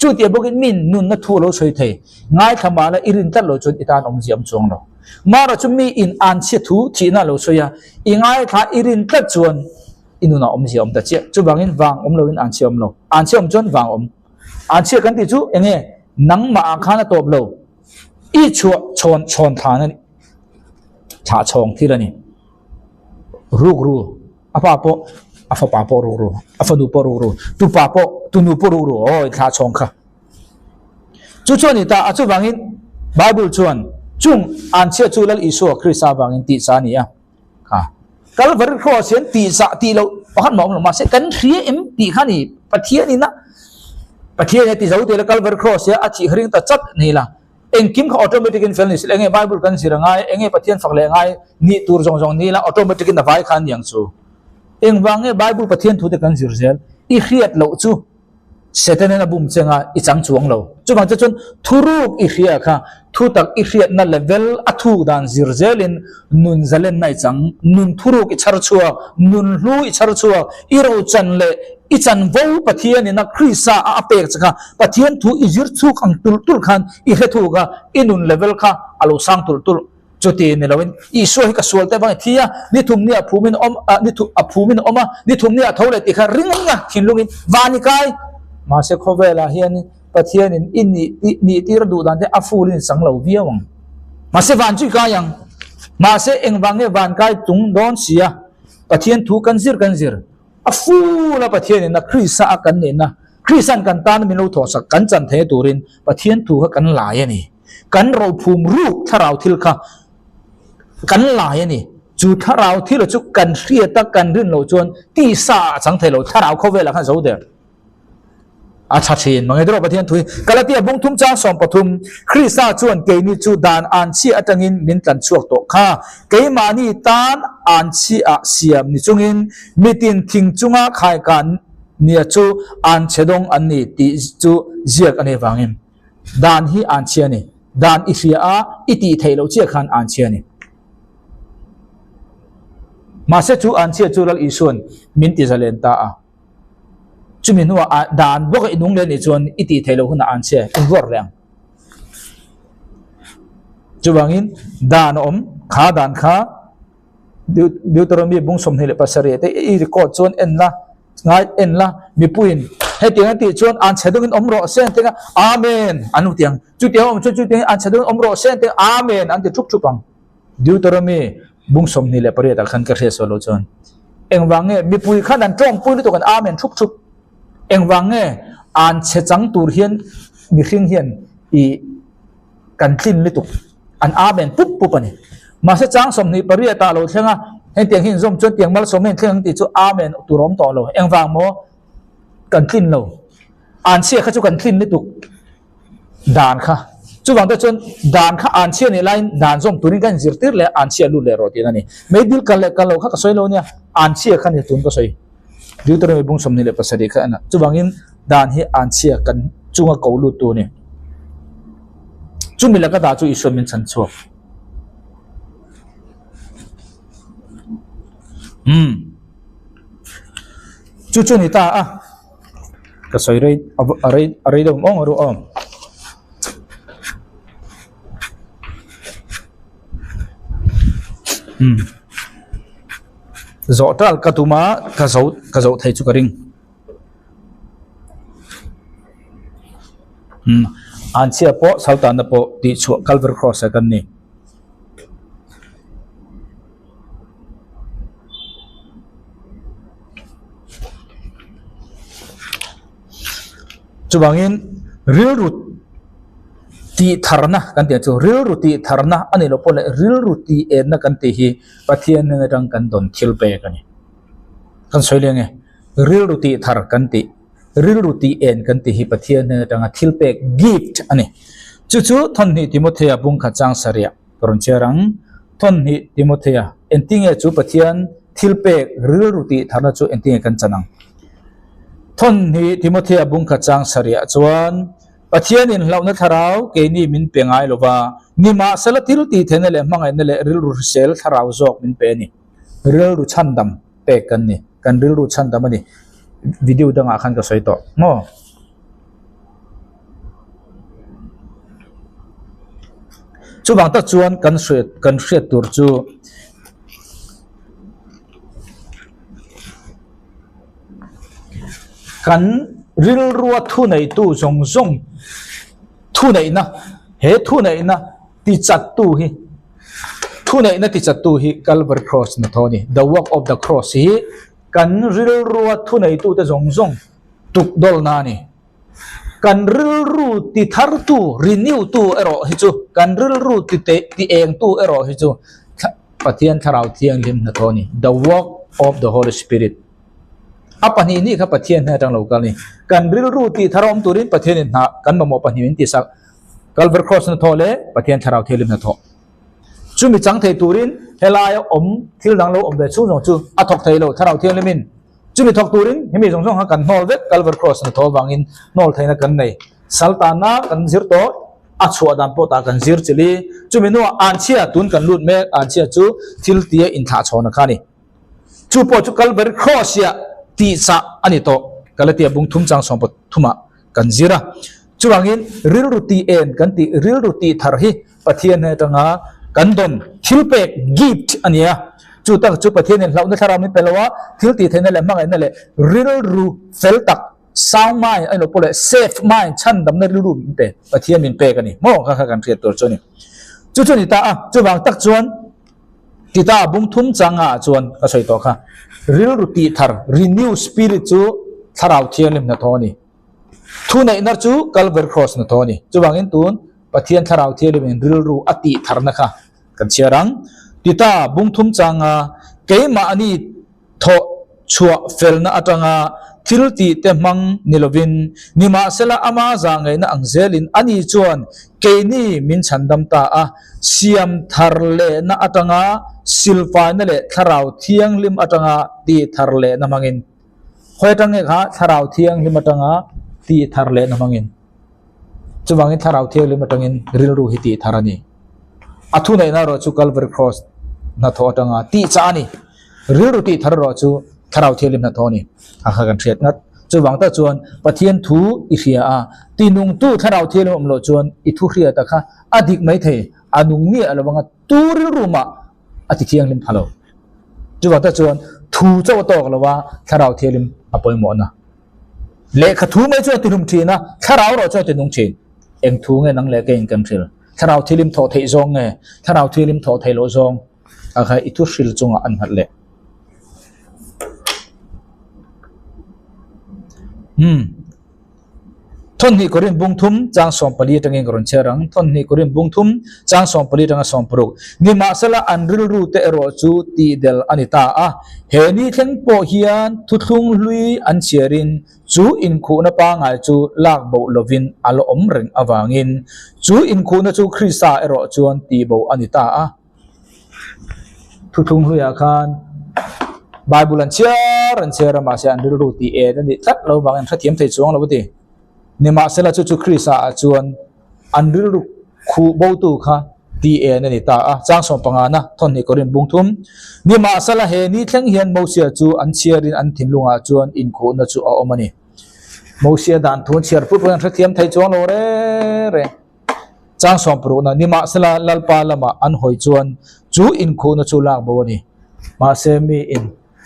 Chutiang bawkin min nunna thu a lo sawi thei. Ngaithla mahla i rin tlat loh chuan i tan awmzia awm chuang lo. Mara chu mi in an chhia thu thihna a lo sawi a, i ngaithla i rin tlat chuan i nunah awmzia awm ta chiah. Chuvangin vang awm loin an chhia awm lo. An chhia awm chuan vang awm. An chhia kan tih chu eng nge? Nangmah ah khan a tawp lo. I chhuah chhawn chhawn thlan a ni. Thlah chhawng thil a ni. Rukru. A pa pawh a fapa pawh rukru, a fanu pawh rukru, tupa pawh tunu pawh rukru, awi thla chhawng kha. Chu chu a ni ta a, chuvangin Bible chuan chung an chhia chu Lal Isua Krista vangin tih sa a ni a. Kha Calvary cross hian tih zah tih loh pakhat mah awm lo mahse kan hria em tih kha ni Pathian in a Pathian hi a ti zo teh la Calvary cross hian a thih ring ta chat ni la. Engkim kha automatic in fel ni sila, enge Bible kan zir angai, enge Pathian fak leh angai nih tur zawng zawng ni ila automatic in a vai kha a niang chu. Engvang nge Bible Pathian thu te kan zir zel? I hriat loh chu Satan in a bum che anga i chang chuang lo. Chuvang che chuan thuruk i hria kha thu tak i hriatna level a thuk dan zir zelin nun zalenna i chang, nun thuruk i chhar chhuak, nun hlu i chhar chhuak, i rochan leh i chanvo Pathian in a Krista a a pek che kha Pathian thu i zir chhuk ang tulh tulh khan i hre thuk a, i nun level kha a lo sang tulh tulh. Chuti ni loin Isua hi ka sual te vang i thi a, ni thum ni a phumin awm a, ni thu a phumin awm a, ni thum ni a tho leh tih kha ring a thinlungin van i kai. Mahse khawvelah hian Pathianin i nih nih tir duh dan te a fulin i chang lo viau ang. Mahse van chu i kai ang. Mahse engvang nge van kai tung dawn si a, Pathian thu kan zir kan zir. A ful a Pathianin a Krista a kan nihna, Krista'n kan tana min lo thawhsak kan chan theihna turin Pathian thu kha kan lai a ni. Kan rophum ruk thlarau thil kha kan lai a ni. Chu thlarau thil chu kan hriat a kan rin loh chuan tisa ah a chang thei lo, thlarau khawvelah khan zo der. A tha thin mange deuh Pathian thu hi. Galatia bung thum chang 13, Krista chuan keini chu dan an chhiah atangin min tlan chhuak tawh kha. Keimahni tan an chhiah siam ni chungin mitin thing chunga khaikan nia chu an chhe dawng an ni tih chu ziak a nih vangin. Dan hi an chhia a ni. Dan i hria a, i tih theih loh chiah khan an chhia a ni. Mahse chu an chhia chu Lal Isua'n min ti zalen ta a. Chumi hnuah a dan bawk a i nung leh nih chuan i tih theih loh hunah an chhe in ruat reng. Chuvangin dan a awm, kha dan kha Deuteronomy bung 27 te i record chuan en la, ngai en la, mipuiin hetiang a tih chuan an chhe dawngin awm rawh se an ti ang a, Amen an lo ti ang. Chutiang a awm chuan chutiangin an chhe dawngin awm rawh se an ti ang, Amen an ti thup thup ang. Deuteronomy bung 28 ah khan ka hriat sual loh chuan engvang nge mipui khan an tawngpui lutuk an amen thup thup engvang nge an chhe chang tur hian mihring hian i kan tlin lutuk an amen pup pup a ni mahse chang 28 ah lo thleng a hetiang hi inzawm chuan tiang malsawm hian thleng ang tih chu amen tur awm tawh lo engvang maw kan tlin lo an chhia kha chu kan tlin lutuk Dan kha. Chuvang te chuan dan kha an chhia nih laiin dan zawm turin ka inzirtir leh an chhia lut leh rawh tih a ni. Meidil kal leh kal loh kha ka sawi lo nia, an chhia kha ni tun ka sawi. Deuteronomy bung 27 kha en a. Chuvangin dan hi an chhia kan chunga ko lut tu a ni. Chumi laka dah chu Isua min chhan chhuak. Umm. Chu chu ni ta a. Ka sawi rei a rei a rei deuh awng a ru awm. Umm. Zawh tal ka tum a ka zo ka zoh thei chu ka ring. Umm anchhia pawh saltanna pawh tih chhuah Calvary cross ah kan ni. Chuvangin rilru tih tharna kan tih ang chu rilru tih tharna a nih loh pawh leh rilru tih enna kan tih hi Pathian hnen atang kan dawn thil pek a ni. Kan sawi leng e, rilru tih thar kan tih, rilru tih en kan tih hi Pathian hnen atanga thil pek, gift, a ni. Chu chu Thawnhnih Timothea bungkhat chang sarih ka rawn chhiar ang. Thawnhnih Timothea, engtinge chu Pathian thil pek rilru tih tharna chu engtinge kan chan ang? Thawnhnih Timothea bungkhat chang sarih chuan Pathianin hlauhna thlarau keini min pe ngai lo va, nimahsela thil tih theihna leh hmangaihna leh rilru hrisel thlarau zawk min pe a ni. Rilru chhandam pek kan ni. Kan rilru chhandam a ni. Video dangah khan ka sawi tawh maw? Chuvang tak chuan kan hriat kan hriat tur chu kan rilrua thuneitu zawng zawng thuneihna he thuneihna tichattu hi thuneihna tichattu hi Calvary Cross hnathawh a ni. The work of the cross hi kan rilrua thuneitute zawng zawng tukdawlna a ni. Kan rilru ti thartu, renew tu erawh hi chu, kan rilru ti teh ti engtu erawh hi chu Pathian Thlarau Thianghlim hnathawh a ni, the work of the Holy Spirit. A pahnih nih kha Pathian hnen atang lo kal a ni. Kan rilru tih thar awm turin Pathianin hna kan mamawh pahnih min tihsak, Calvary Cross hnathawh leh Pathian Thlarau Thianghlim hnathawh. Chumi chang thei turin helaia awm thil dang lo awm ve chhung zawng chu a thawk thei lo Thlarau Thianghlimin. Chumi thawk turin hemi zawng zawng kha kan hnawl vek, Calvary Cross hnathawh avangin hnawl theihna kan nei. Saltanna kan zir tawh, a chhuah dan pawh tah kan zir chilh i, chumi hnuah anchhia tun kan lut mek, anchhia chu thil tia inthlah chhawn a kha a ni. Chu pawh chu Calvary Cross hiah tihchah a ni tawh, Galatia bung thum chang sawm pathumah kan zir a. Chuvangin rilru tih en kan tih, rilru tih thar hi Pathian hnen atanga kan dawn thil pek, gift, a ni a. Chu tak chu Pathianin hlauhna thlarau min pe lo a, thil tih theihna leh hmangaihna leh rilru fel tak, sound mind, a ni lo pawh leh safe mind, chhandamna rilru min pe, Pathian min pek a ni. Maw kha kha kan hriat tur chu a ni. Chu chu a ni ta a, chuvang tak chuan Tita bung thum changa ah chuan ka sawi tawh kha, rilru tih thar, renew spirit, chu thlarau thianghlim hnathawh a ni. Thuneihna chu Calvary Cross hnathawh a ni. Chuvangin tun Pathian Thlarau Thianghlimin rilru a tih tharna kha kan chhiar ang. Tita bung thum changa keimahni thawh chhuah felna atanga thil tih te hmang ni lovin, nimahsela ama zahngaihna ang zelin ani chuan keini min chhandam ta a, siam thar lehna atanga silfaina leh Thlarau Thianghlim atanga tih thar lehna hmangin. Khawi atang nge kha Thlarau Thianghlim atanga tih thar lehna hmangin. Chuvangin Thlarau Thianghlim atangin rilru hi tih thar a ni. A thuneihna erawh chu Calvary Cross hnathawh atanga tih chah a ni. Rilru tih thar erawh chu Thlarau Thianghlim hnathawh a ni. A kha kan hriat ngat. Chuvang tak chuan Pathian thu i hria a, tinungtu Thlarau Thianghlim awm loh chuan i thu hriata kha a dik mai thei, a nung miah lo anga tu rilru mah a ti thianghlim pha lo. Chuvang tak chuan thu chauh a tawk lo a, Thlarau Thianghlim a pawimawhna. Lehkha thu mai chuan a ti hlum thin a, thlarau erawh chuan a ti nung thin. Eng thu nge nang leh keiin kan hril? Thlarau thilim thawh theih zawng nge? Thlarau thilim thawh theih loh zawng? A kha i thu hril chungah an nghat leh. Hmm. Thawhnih Korin bung thum chang 14 atangin ka rawn chhiar ang. Thawhnih Korin bung thum chang 14 atanga 16. Nimahsela an rilru te erawh chu tihdel a ni ta a. He ni thleng pawh hian thuthlung hlui an chhiarin chu inkhuhna pangngai chu lak boh lovin a la awm reng avangin chu inkhuhna chu Krista erawh chuan tihbo a ni ta a. Thuthlung hluiah khan Bible an chhiar an chhiar a, mahse an rilru tih en a nih tlat lo vangin an hrethiam thei chuang lo a ti. Nimahsela chu chu Krista ah chuan an rilru. Khuh botu kha TN a ni ta a, chang 15na thawnhnih Korin bung thum. Nimahsela he ni thleng hian Mosia chu an chhiarin an thinlungah chuan inkhuhna chu a awm a ni. Mosia dan thu an chhiar put pawhin an hrethiam thei chuang lo reng reng. Chang 60na Nimahsela Lalpa lamah an hawi chuan chu inkhuhna chu lak bo a ni. Mahse miin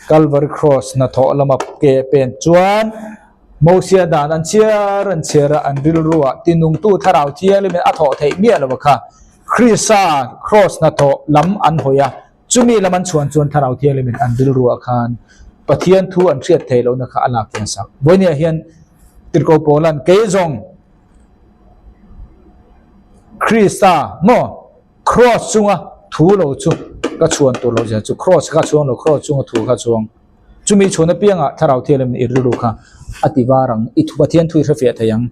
Calvary Cross hnathawh lama ke pen chuan Mosia dan an chhiar an chhiar a, an rilruah tinungtu thlarau thianghlimin a thawh theih miah lo kha. Krista Cross hnathawh lam an hawi a, chumi lam an chhuan chuan thlarau thianghlimin an rilruah khan Pathian thu an hriat theih lohna kha a lak kian sak. Vawinia hian Tirhkoh Paula'n kei zawng Krista maw? Cross chunga thu lo chu ka chhuan tur lo zia chu cross kha chhuang lo cross chunga thu kha chhuang chumi chhuan apiangah thlarau thial em i rilru kha a ti var ang i thu Pathian thu i hrefiah thei ang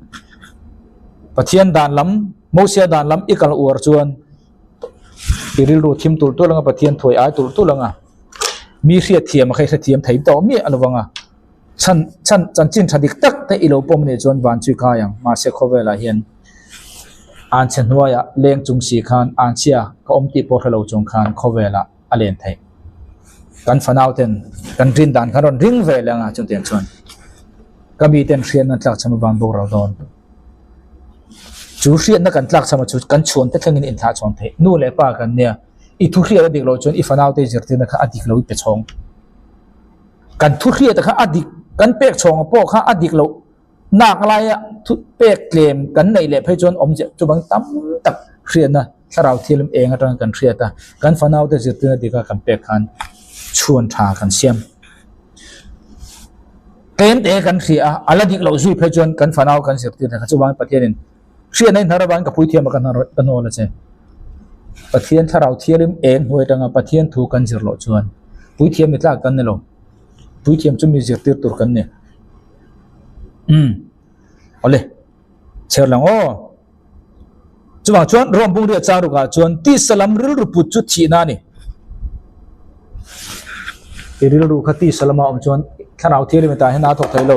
Pathian dan lam Mosia dan lam i kal uar chuan i rilru thim tur tur anga Pathian thuai ai tur tur anga mi hriat thiam a kha i hrethiam thei tawh miah lo vanga chhan chhan chanchin tha dik tak te i lo pawm anih chuan van chu i kai ang mahse khawvelah hian anchhe hnuaiah leng chung si khan anchhia ka awm tih pawh hre lo chung khan khawvelah a len theih kan fanau ten kan rin dan khan rawn ring ve leh anga chutiang chuan ka mi ten hriatna tlak chham avang bawk ro dawn chu hriatna kan tlak chham chu kan chhuan te thlengin inthlah chhawn theih nu leh pa kan nia i thu hriat a dik loh chuan i fanau te zirtirna kha a dik lo i pe chhawng. Kan thu hriat kha a dik, kan pek chhawng pawh kha a dik loh nak laia thu pek tlem kan neih leh phei chuan awmzia chuvang tam tak hriatna thlarau thil eng atanga kan hriat a, kan fanaute zirtirna dika kan pek khan chhuan tha kan siam. Tlem te kan hria a, a la dik loh zui phei chuan kan fanau kan zirtirna kha chuvangin Pathianin hriatna in hnar avangin ka puithiam a ka hnar ka hnawl a che. Pathian thlarau thialim eng hnuai atanga Pathian thu kan zir loh chuan puithiam ni tlak kan ni lo. Puithiam chu mi zirtir tur kan ni. Umm awle chher lang aw. Chuvang chuan Rome bungriat chang rukah chuan tisa lam rilru put chu thihna a ni. I rilru kha tisa lama awm chuan thlarau thialim tah hian a thawk thei lo.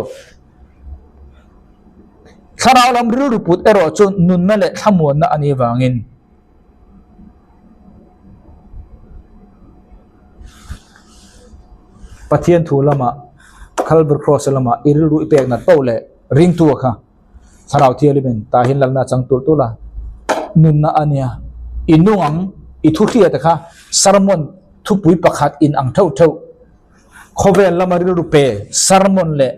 Thlarau lam rilru put erawh chu nunna leh thlamuanna a nih vangin Pathian thu lamah Calvary Cross lamah i rilru i pek nat poh leh ringtu a kha Thlarau Thianghlimin tah hian lalna a chang tur tur a, nunna a nia. I nung ang i thu hriat a kha sermon thupui pakhat in ang theuh theuh. Khawvel lama rilru pe sermon leh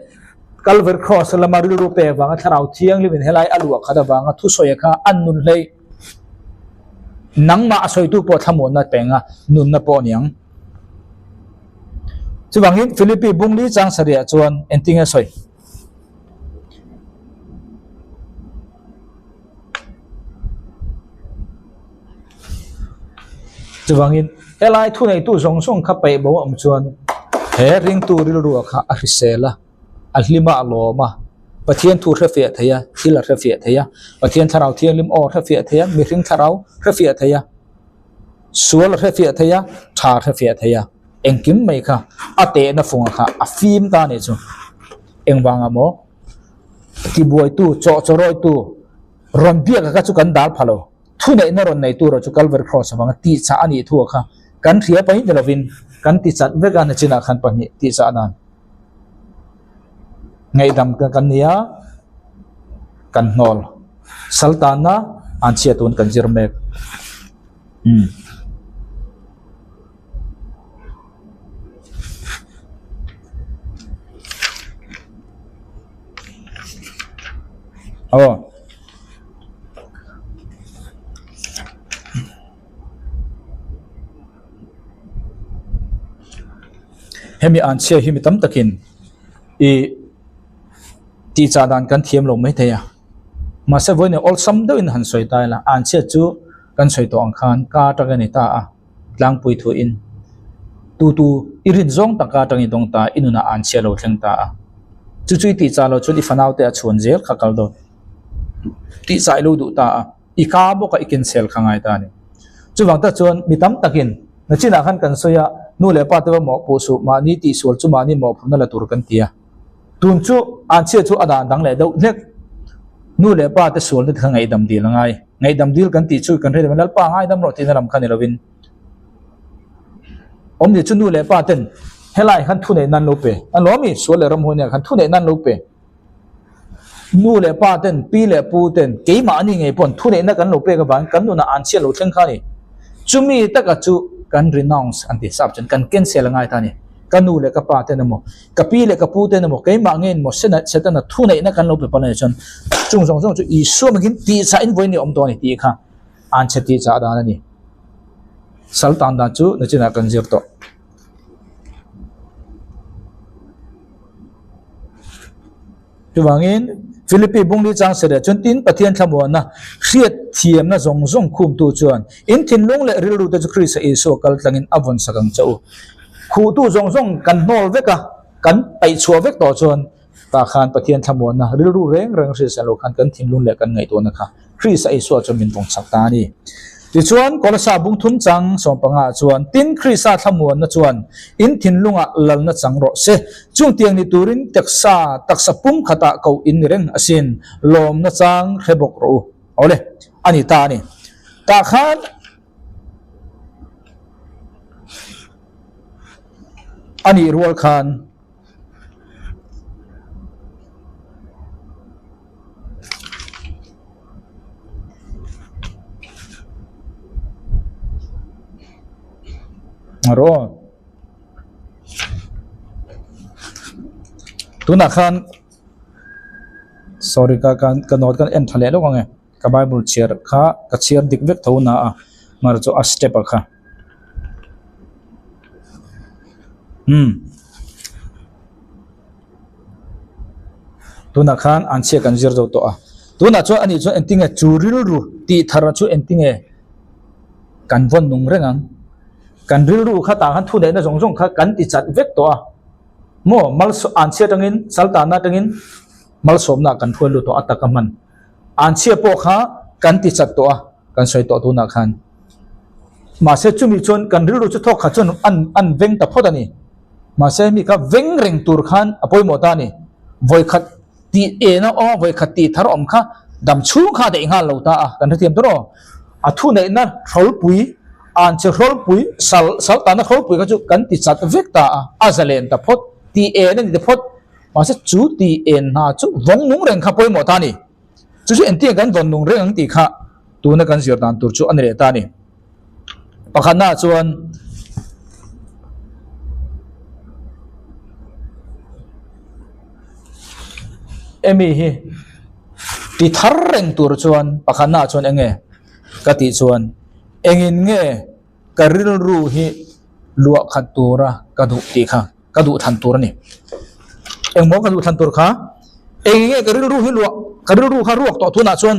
Calvary Cross lama rilru pe avanga Thlarau Thianghlimin helai a luah khat avanga thusawi kha an nun hlei. Nangmah a sawitu pawh thlamuanna penga nunna pawh a ni ang. Chuvangin Philippi bungli chang sarihah chuan engtinge sawi? Chuvangin helai thuneitu zawng zawng kha peih bo a awm chuan he ringtu rilrua kha a hrisel a, a hlim a, a lawm a, Pathian thu hrefiah thei a, thil a hrefiah thei a, Pathian thlarau thianghlim aw hrefiah thei a, mihring thlarau hrefiah thei a, sual a hrefiah thei a, tha hrefiah thei a, engkim mai kha a tehna funga kha a fim ta a nih chu. Engvanga maw? Tibuaitu, chawhchawrawitu rawn biak kha chu kan dal pha lo. Thuneihna rawn nei tur chu Calvary Cross avanga tihchah a nih thu kha kan hria pahnih ni lovin kan ti chat vek a, nachinah khan pahnih tihchah nan ngaihdam kan ni a, kan hnawl saltanna an chhiat tun kan zir mek. Umm. Aw. Hemi an chhia hi mi tam takin i tihchah dan kan thiam lo mai thei a mahse vawiin awlsam deuhin han sawi ta ila an chhia chu kan sawi tawh ang khan ka atang a ni ta a tlangpui thuin tu tu i rin zawng tak ka atang i dawng ta i nunah an chhia lo thleng ta a chu chu i tihchah loh chuan i fanau te a chhuan zel kha kal dawn. Tih chai lo duh ta a, i ka bawk a i cancel kha ngai ta a ni. Chuvang tak chuan mi tam takin nachinah khan kan sawi a, nu leh pa te va mawhpuh suh, mahni tihsual chu mahni mawhphurhna la tur kan ti a. Tun chu an chhia chu a dan dang leh deuh hlek. Nu leh pa te sualna te kha ngaihdam dil a ngai. Ngaihdam dil kan tih chu kan hre lo, Lalpa ngaidam rawh tihna lam kha ni lovin. Awmni chu nu leh pa ten helai khan thu neih nan lo pe. An lo ami sual leh ramhuai nen khan thu neih nan lo pe. Nu leh pa ten, pi leh pu ten, keimah ani ngei pawn thu neihna kan lo pek avangin kan nunah an chhiat lo thleng kha a ni. Chumi taka chu kan renounce an ti sap chuan kan cancel a ngai ta a ni. Ka nu leh ka pa ten emaw, ka pi leh ka pu ten emaw, keimah ngeiin maw Setana thu neihna kan lo pe palh a nih chuan chung zawng zawng chu Isua mangin tihchah in vawiin ni awm tawh a ni tih kha an chhe tihchah dan a ni. Sal tan dan chu nachinah kan zir tawh. Chuvangin, Philippi bungli chang sereh chuan tin Pathian thlamuanna hriat thiamna zawng zawng khumtu chuan in thinlung leh rilru te chu Krista Isua kal tlangin a vawn sak ang che u. Khuhtu zawng zawng kan hnawl vek a, kan paih chhuah vek tawh chuan tah khan Pathian thlamuanna rilru reng reng hriat lo khan kan thinlung leh kan ngaihtuahna kha Krista Isua chuan min vawng chak ta a ni. Tichuan, Kolosa bung thum chang sawmpangah chuan, Tin, Krista thlamuanna chuan in thinlungah lalna chang rawh se. Chung tiang ni turin taksa, taksa pum khatah koh in ni reng asin, lawmna chang hre bawk rawh u. Awle, a ni ta a ni. Tah khan a nih rual khan, Rawh tunah khan sorry ka ka ka note kan en tha leh lawk ang e ka bible chhiar kha ka chhiar dik vek tho na a mar chu a step a kha umm tunah khan an chhiat kan zir zo tawh a tunah chuan ani chuan engtinge chu rilru tih thar chu engtinge kan vawn nung reng ang kan rilru kha tah khan thu neihna zawng zawng kha kan ti chat vek tawh a maw malsawm an chhiat atangin saltana atangin malsawmna kan hruai lut tawh a taka hman an chhiat pawh kha kan ti chat tawh a kan sawi tawh tunah khan mahse chumi chuan kan rilru chu thawk khat chuan an an veng ta phawt a ni mahse mi kha veng reng tur khan a pawimawh ta a ni vawikhat tih ena aw vawikhat tih thar awm kha dam chhung kha a daih nghal lo ta a kan hrethiam tur aw a thu neihna hrawlpui an che hrawlpui sal sal tanna hrawlpui kha chu kan ti chat vek ta a a zalen ta phawt tih en a ni ta phawt mahse chu tih en hna chu vawng nung reng kha pawimawh ta a ni. Chu chu engtiang kan vawn nung reng ang tih kha tuna kan zir dan tur chu a ni leh ta a ni. Pakhatnaah chuan Emi hi ti thar reng tur chuan pakhatnaah chuan enge ka tih chuan engin nge ka rilru hi luah khat tura ka duh tih kha. Ka duh than tur a ni. Engmaw ka duh than tur kha? Eng nge ka rilru hi luah, ka rilru kha ruak tawh tunah chuan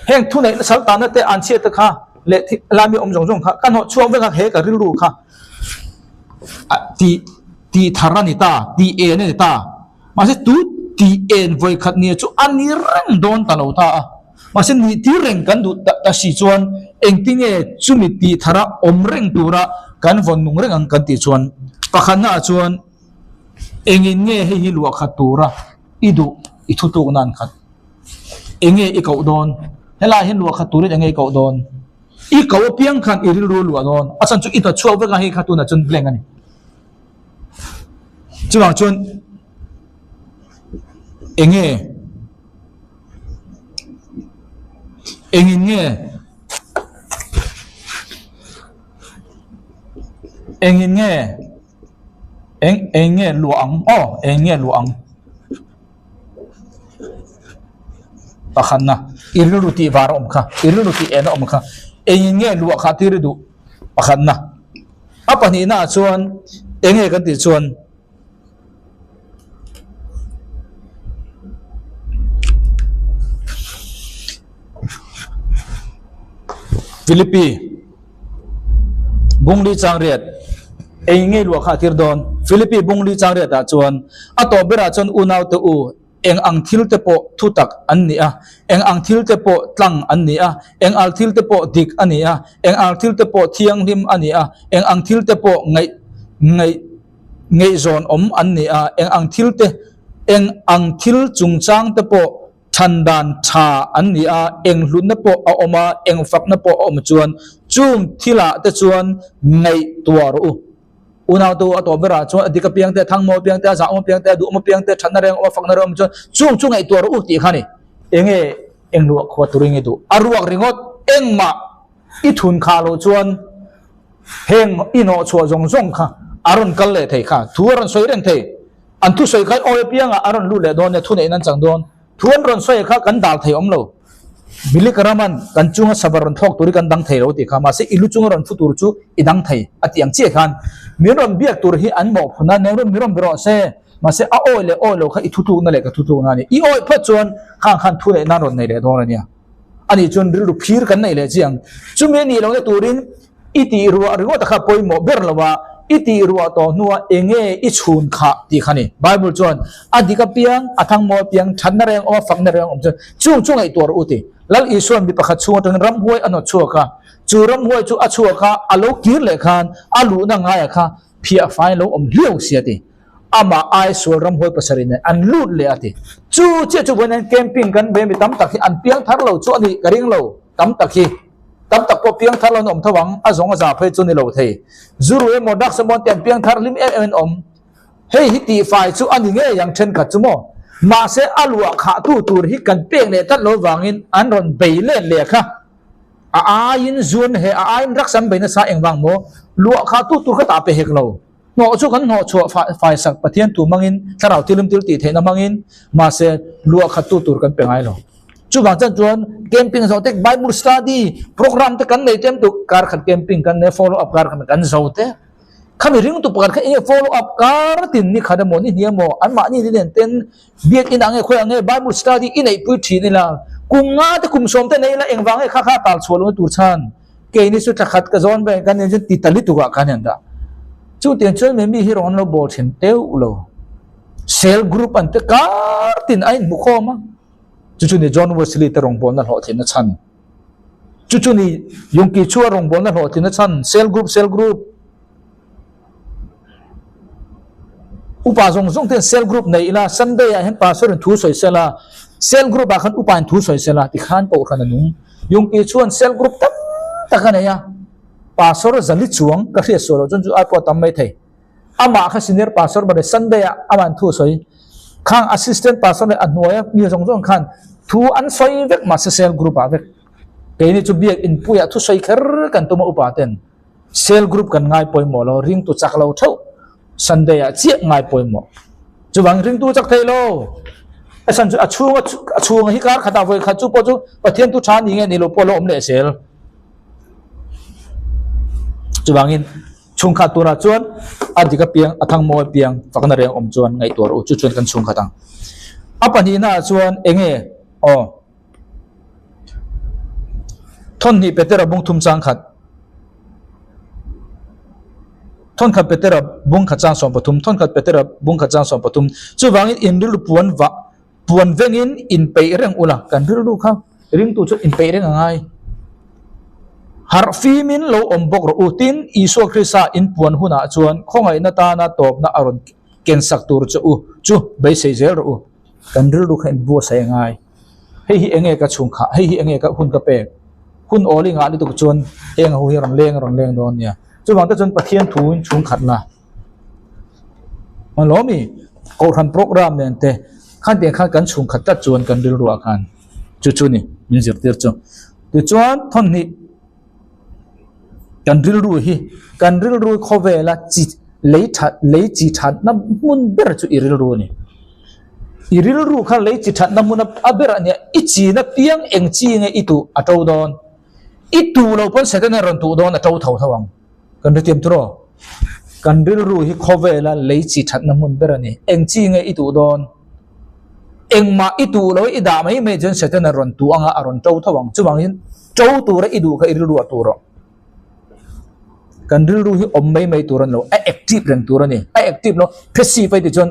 heng thuneihna saltana te an chhiat te kha leh lami awm zawng zawng kha ka hnawh chhuak vek a, he ka rilru kha a ti ti thar a ni ta, ti en a ni ta. Mahse tu ti en vawi khat nia chu a ni reng dawn ta lo ta a. Mahse nih tir reng kan duh ta ta si chuan engtinge chumi tih thara awm reng tura kan vawn nung reng ang kan tih chuan pakhatnaah chuan engin nge hei hi luah khat tura i duh i thutluk nan khat enge i koh dawn helai hian luah khat turin enge i koh dawn i koh apiang khan i rilru a luah dawn a chhan chu i hnawt chhuak vek a hei kha tunah chuan blank a ni chuvang chuan enge. Engin nge? Engin nge? Eng eng nge luah ang? Aw, eng nge luah ang? Pakhatna, i rilru tih var a awm kha, i rilru tih en a awm kha. Engin nge luah kha tir i duh? Pakhatna. A pahnihnaah chuan eng nge kan tih chuan Philippi Bungli Changriat Ei ngei luah kha a tir dawn. Philippi Bungli Changriat ah chuan a tawp berah chuan unau te u eng ang thil te pawh thutak an ni a, eng ang thil te pawh tlang an ni a, eng al thil te pawh dik a ni a, eng al thil te pawh thianghlim a ni a, eng ang thil te pawh ngaih ngaih Ngaihzawn awm an ni a, eng ang thil te, eng ang thil chungchang te pawh Chhan dan tha an ni a, eng hlutna pawh a awm a, eng fakna pawh a awm chuan chung thilah te chuan ngaihtuah rawh u. Unautu a tawh berah chuan a dik apiang te, a thangmaw apiang te, a zahawm apiang te, a duhawm apiang te, thatna reng awm a, fakna reng awm chuan chung chu ngaihtuah rawh u tih kha a ni. Enge eng luah khua turin i duh? A ruak ringawt engmah i thun khah loh chuan heng i hnawhchhuah zawng zawng kha a rawn kal leh thei kha, thu a rawn sawi reng thei. An thusawi kha awi apiangah a rawn lut leh dawn nia, thuneihna an chang dawn. Thu an rawn sawi kha kan dal thei awm lo. Milik raman kan chunga sabar rawn thlawk tur hi kan dang thei lo tih kha, mahse i lu chunga rawn fu tur chu i dang thei a tih ang chiah khan min rawn biak tur hi an mawhphun a, neng rawn mi rawn be rawh se, mahse a awi leh awi lo kha i thutlukna leh ka thutlukna a ni. I awi phawt chuan khang khan thuneihna an rawn nei leh dawn a nia. Ani chuan rilru phir kan neih leh chiang. Chumi a nih lohna turin i tih ruah ringawt a kha pawimawh ber lo a, i tih ruah tawh hnua enge i chhun khah tih kha ni. Bible chuan a dik apiang, a thangmaw apiang, thatna reng awm a, fakna reng awm chuan chung chu ngaihtuah rawh u ti. Lal Isua'n mi pakhat chhung atangin ramhuai a nawt chhuak a, chu ramhuai chu a chhuak a, a lo kir leh khan a luhna ngaia kha phiah fai lo awm hliau sia ti. Amah ai sual ramhuai pasarih nen an lut leh a ti. Chu chiah chu vawiin hian camping kan ve mi tam tak hi an piang thar lo chu a nih ka ring lo. Tam tak hi tam tak pawh piang thar lo an awm tho ang, a zawng a za phei chu ni lo thei. Zu ru emaw drugs emaw an ti an piang thar hlim em em an awm. Hei hi tihfai chu a ni ngei ang thenkhat chu maw. Mahse a luah khah tu tur hi kan pek leh tlat lo vangin an rawn bei let leh kha. A aiin zu an he a aiin drugs an bei nasa engvang maw luah khah tu tur kha tah pe hek lo. Hnawh chu kan hnawh chhuah fai sak Pathian tu hmangin, Thlarau Thilim thil tih theihna hmangin, mahse luah khat tu tur kan pe ngai lo. Chuvang chan chuan camping zawh te, Bible study program te kan nei tlem tuk, kar khat camping kan nei, follow up kar khat kan zo te. Khami ringtu pakhat kha enge follow up kar tin ni khat emaw ni hnih emaw anmahni ni nen ten biak in ah nge khawi ah nge Bible study i neihpui thin ila, kum nga te kum sawm te nei ila engvang nge kha kha tal chhuah lohna tur chhan. Keini chu thla khat ka zawn ber kan nen chuan ti ta lutuk ah khan hian dah. Chutiang chuan mi mi hi rawn lo bawl thin teuh lo. Cell group an te kar tin a inhmu khawm a. Chu chu ni John Wesley te rawngbawlna hlawhtlinna chhan. Chu chu ni Yongki Chua rawngbawlna hlawhtlinna chhan cell group cell group. Upa zawng zawng ten cell group nei ila Sunday ah hian pastor in thu sawi sela cell group ah khan upa in thu sawi sela tikhan pawh khan a nung. Yungki chuan cell group tam tak a nei a, pastor zali chuang ka hriat sual loh chuan chu ai pawh a tam mai thei. Amah kha senior pastor ber Sunday ah amah in thu a sawi. Khang assistant pastor leh a hnuaia mi zawng zawng khan thu an sawi vek mahse cell group ah vek. Keini chu biak inpuiah thu sawi kher kan tum a upa ten. Cell group kan ngai pawimawh lo, ringtu chak lo theuh Sunday ah chiah ngai pawimawh. Chuvang ringtu chak thei lo. A san chu a chhung a chhung hi kar khatah vawi khat chu pawh chu Pathian thu tha ni nge ni lo pawh lo awm leh zel. Chuvangin chhungkhat turah chuan a dik apiang a thangmawi apiang fakna reng awm chuan ngaihtuah rawh u chu chuan kan chhungkhat ang. A pahnihna ah chuan enge aw. Thawnhnih Petera bung thum chang khat Thawnkhat Petera bung khat chang 13 Thawnkhat Petera bung khat chang 13 Chuvangin in rilru puan vah puan vengin in peih reng ula kan rilru kha ringtu chu in peih reng a ngai Harh fimin lo awm bawk rawh u tin Isua Krista in puan hunah chuan khawngaihna tana tawpna a rawn ken sak tur che u chu beisei zel rawh u. Kan rilru kha inbuatsaih a ngai. Hei hi enge ka chhung khah, hei hi enge ka hun ka pek. Hun awl i ngah lutuk chuan heng ho hi rawn leng rawn leng dawn nia. Chuvang te chuan Pathian thu in chhung khat la. Malawm i Kohhran program nen te khan tiang khan kan chhung khat tlat chuan kan rilru ah khan chu chu ni min zirtir chu. Tichuan thawnhnih Kan rilru hi, kan rilru khawvela chi lei that lei chi thatna hmun ber chu i rilru a ni. I rilru kha lei chi thatna hmun a ber a nia, i china piang eng chi nge i tuh a to dawn. I tuh lo pawn Satan a rawn tuh dawn a to tho tho ang. Kan hrethiam tur aw. Kan rilru hi khawvela lei chi thatna hmun ber a ni. Eng chi nge i tuh dawn. Engmah i tuh lo i dah mai mai chuan Satan a rawn tuh anga a rawn to tho ang. Chuvangin to tura i duh kha i rilru a tur aw. Kan rilru hi awm mai mai tur a ni lo, a active reng tur a ni. A active lo, passive a ti chuan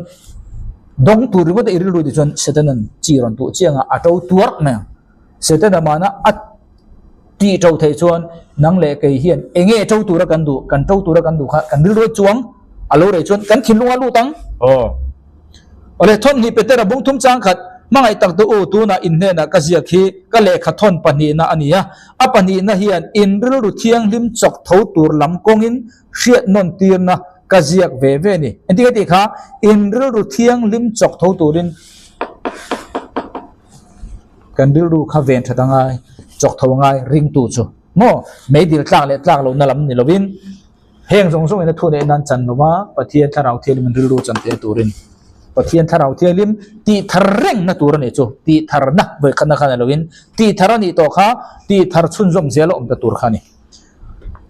dawng tur ringawt a i rilru ti chuan Satan-a'n chi rawn tuh chiang a, a to tuarh mai ang. Satan-a mahna a tih to theih chuan nang leh kei hian eng nge to tura kan duh, kan to tura kan duh kha kan rilru a chuang a lo rei chuan kan thinlung a lut ang. Aw. Awle, thawmhnih Petera bung thum chang khat. Hmangaih tak te u, tunah in hnenah ka ziak hi ka lehkha thawn pahnihna a ni a. A pahnihna hian in rilru thianghlim chawk tho tur lam kawngin hriat nawn tirna ka ziak ve ve a ni. Engtin nge tih kha? In rilru thianghlim chawk tho turin kan rilru kha ven that a ngai, chawk tho a ngai ringtu chu maw? Meidil tlak leh tlak lohna lam ni lovin heng zawng zawngin a thu neih nan chan lova Pathian Thlarau Thianghlim in rilru chan theih turin Pathian Thlarau Thianghlim tih thar rengna tur a nih chu tih tharna vawikhatna kha ni lovin tih thar a nih tawh kha tih thar chhunzawm zel a awm ta tur kha a ni.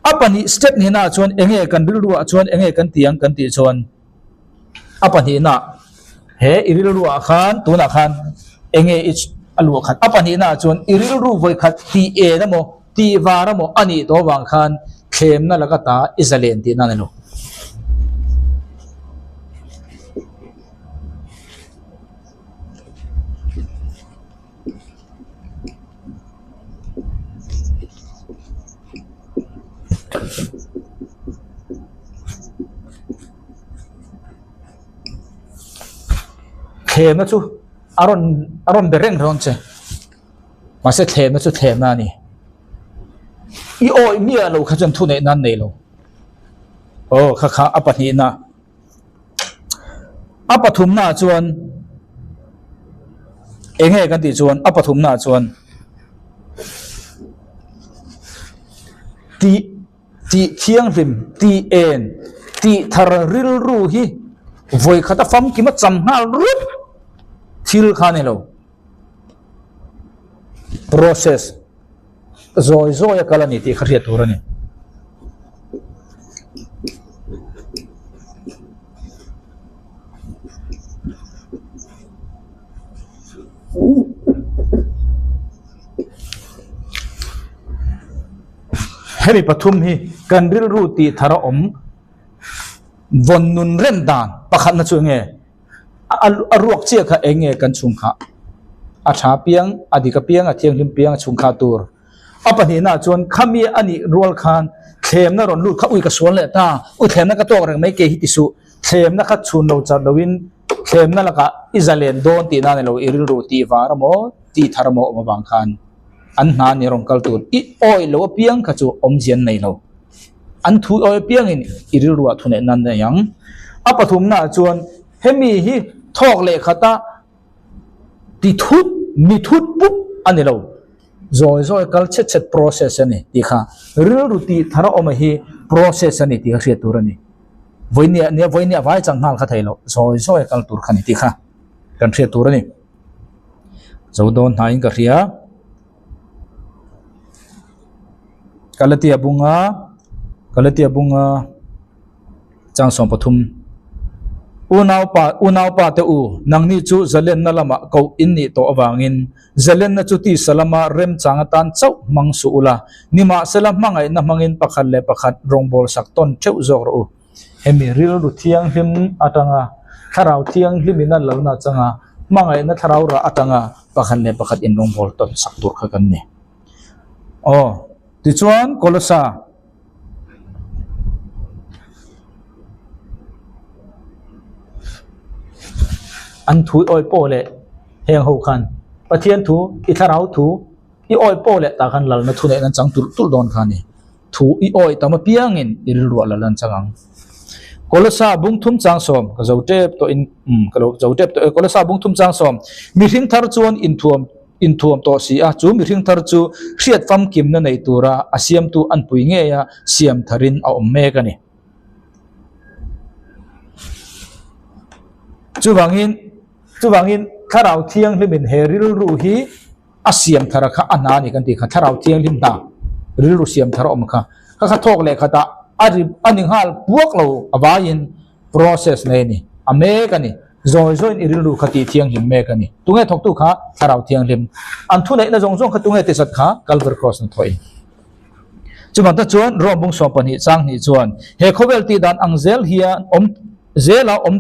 A pahnih step hnihnaah chuan enge kan rilruah chuan enge kan ti ang kan tih chuan a pahnihna he i rilruah khan tunah khan enge i a luah khat a pahnihnaah chuan i rilru vawikhat tih en emaw tih var emaw a nih tawh avang khan thlemna laka ta i zalen tihna a ni lo. Thlemna chu a rawn a rawn be reng dawn che mahse thlemna chu thlemna a ni i awih miah lo kha chuan thuneih nan nei lo aw kha kha a pahnihna. A pathumnaah chuan eng nge kan tih chuan a pathumnaah chuan tih tih thianghlim tih en tih thar rilru hi vawi khata famkim a cham nghal rup thil kha a ni lo process. Zawi zawi a kal a ni tih kha hriat tur a ni. Hemi pathum hi kan rilru tih thar a awm vawn nun rem dan pakhatna chu enge? A ruak chiah kha eng nge kan chhung khah? A tha piang, a dik apiang, a thianghlim piang a chhung khah tur. A pahnihnaah chuan khami a nih rual khan thlemna rawn lut kha ui ka sual leh ta, ui thlemna ka tawk reng mai ke hi ti suh. Thlemna kha chhun lo char loin thlemna lakah i zalen dawn tihna a ni lo, i rilru tih var emaw tih thar emaw awm avang khan an hna ni rawn kal tur i awih lo apiang kha chu awmzia an nei lo. An thu awi apiangin i rilruah thu neih nan nei ang. A pathumnaah chuan hemi hi thawk leh khata ti thut, mi thut pup a ni lo. Zawi zawi kal chhet chhet process a ni tih kha rilru tih thar a awm hi process a ni tih kha hriat tur a ni. Vawinia nia vawinia vai chang nghal kha thei lo, zawi zawi kal tur kha ni tih kha kan hriat tur a ni. Zo dawn hnaiin ka hria. Galatia bunga Galatia bunga chang 13 Unaupa unaupa te u nangni chu zalenna lamah koh in nih tawh avangin zalenna chu tisa lama remchang atan chauh hmang suh ula nimahsela hmangaihna hmangin pakhat leh pakhat rawngbâwl sak tawn theuh zawk rawh u. Hemi rilru thianghlim atanga thlarau thianghlimin a lalna atanga hmangaihna thlarau rah atanga pakhat leh pakhat inrawngbâwl tawn sak tur kha kan ni. Aw, tichuan Kolosa an thu i awih pawh leh heng ho khan Pathian thu, i thlarau thu i awih pawh leh tah khan lalna thu neihna an chang tulh tulh dawn kha a ni. Thu i awih tam apiangin i rilruah lal an chang ang. Kolosa bung thum chang sawm ka zo tep tawh in umm ka lo zo tep tawh e Kolosa bung thum chang sawm mihring thar chuan inthuam inthuam tawh si a chu mihring thar chu hriat famkimna nei tura a siamtu an pui ngei a siam tharin a awm mek a ni. Chuvangin chuvangin thlarau thianghlimin he rilru hi A siam thar kha a hna a ni kan tih kha thlarau thianghlim hna rilru siam thar a awm kha kha kha thawk leh khatah a ri a ni nghal puak lo a vaiin process nei a ni a mek a ni zawi zawiin i rilru kha tih thianghlim mek a ni tunge thawktu kha thlarau thianghlim an thu neihna zawng zawng kha tunge tisat kha Calvary cross na thawh in chuvang te chuan Rome bung 12 chang hnih chuan he khawvel tih dan ang zel hian awm Zela awm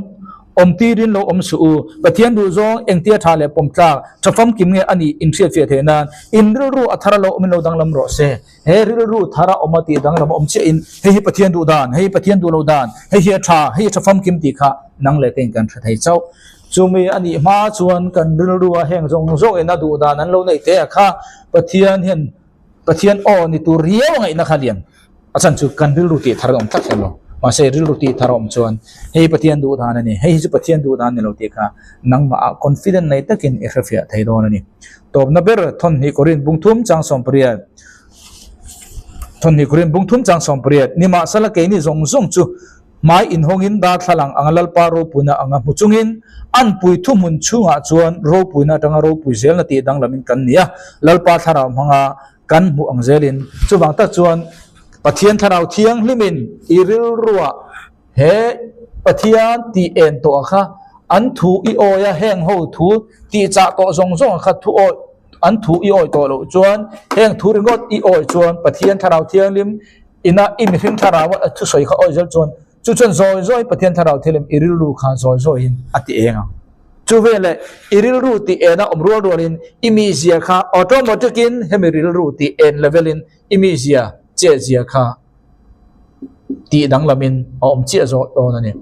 awm tirin lo awm suh u. Pathian duh zawng engtia tha leh pawm tlak, tha famkim nge a nih inhriatfiah theih nan in rilru a thar a lo awmin lo danglam rawh se. He rilru thar a awm a tih danglam a awm chiah in hei hi Pathian duh dan, hei hi Pathian duh lo dan, hei hi a tha, hei hi a tha famkim tih kha nang leh keiin kan hre thei chauh. Chumi a nih hma chuan kan rilru a heng zawng zawng in a duh dan an lo neih teh a kha Pathian hian Pathian aw ni tur riau a ngaihna kha lian. A chhan chu kan rilru tih thar a awm tlat hlel lo. Mahse rilru tih thar a awm chuan hei Pathian duh dan a ni, hei hi chu Pathian duh dan ni lo tih kha nangmah ah confident nei takin i hrefiah thei dawn a ni. Tawpna ber thawnhnih Korin bungthum chang 18 Thawnhnih Korin bungthum chang 18 Nimahsela keini zawng zawng chu Hmai inhawngin darthlalang anga Lalpa ropuina anga hmu chungin an pui thuhmun chhungah chuan ropuina atanga ropui zelna tih danglamin kan ni a, Lalpa thlarau hmanga kan hmuh ang zelin. Chuvang tak chuan Pathian thlarau thianghlimin i rilruah he Pathian tih en tawh a kha an thu i awi a, heng ho thu tih chah tawh zawng zawng a kha thu awi an thu i awi tawh loh chuan heng thu ringawt i awi chuan Pathian thlarau thianghlim Ina i mihring thlarau a thusawi kha awi zel chuan chu chuan zawi zawi Pathian thlarau thilem i rilru kha zawi zawiin a ti eng ang. Chu veleh i rilru tih en a awm rual rualin i mizia kha automatic in hemi rilru tih en level in i mizia che zia kha tih danglamin a awm chiah zawh dawn a ni.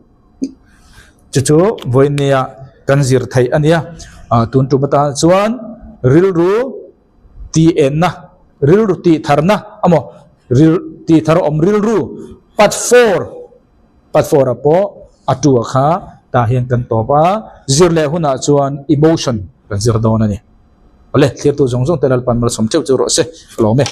Chu chu vawinia kan zir theih a nia. Tun tum atan chuan rilru tih enna, rilru tih tharna amaw ril tih thar awm rilru part four, part four ah pawh a tu ah kha tah hian kan tawp a, zir leh hunah chuan emotion kan zir dawn a ni. Awle, thlir tu zawng zawng te Lalpan malsawm teuh chu rawh se, ka lawm e.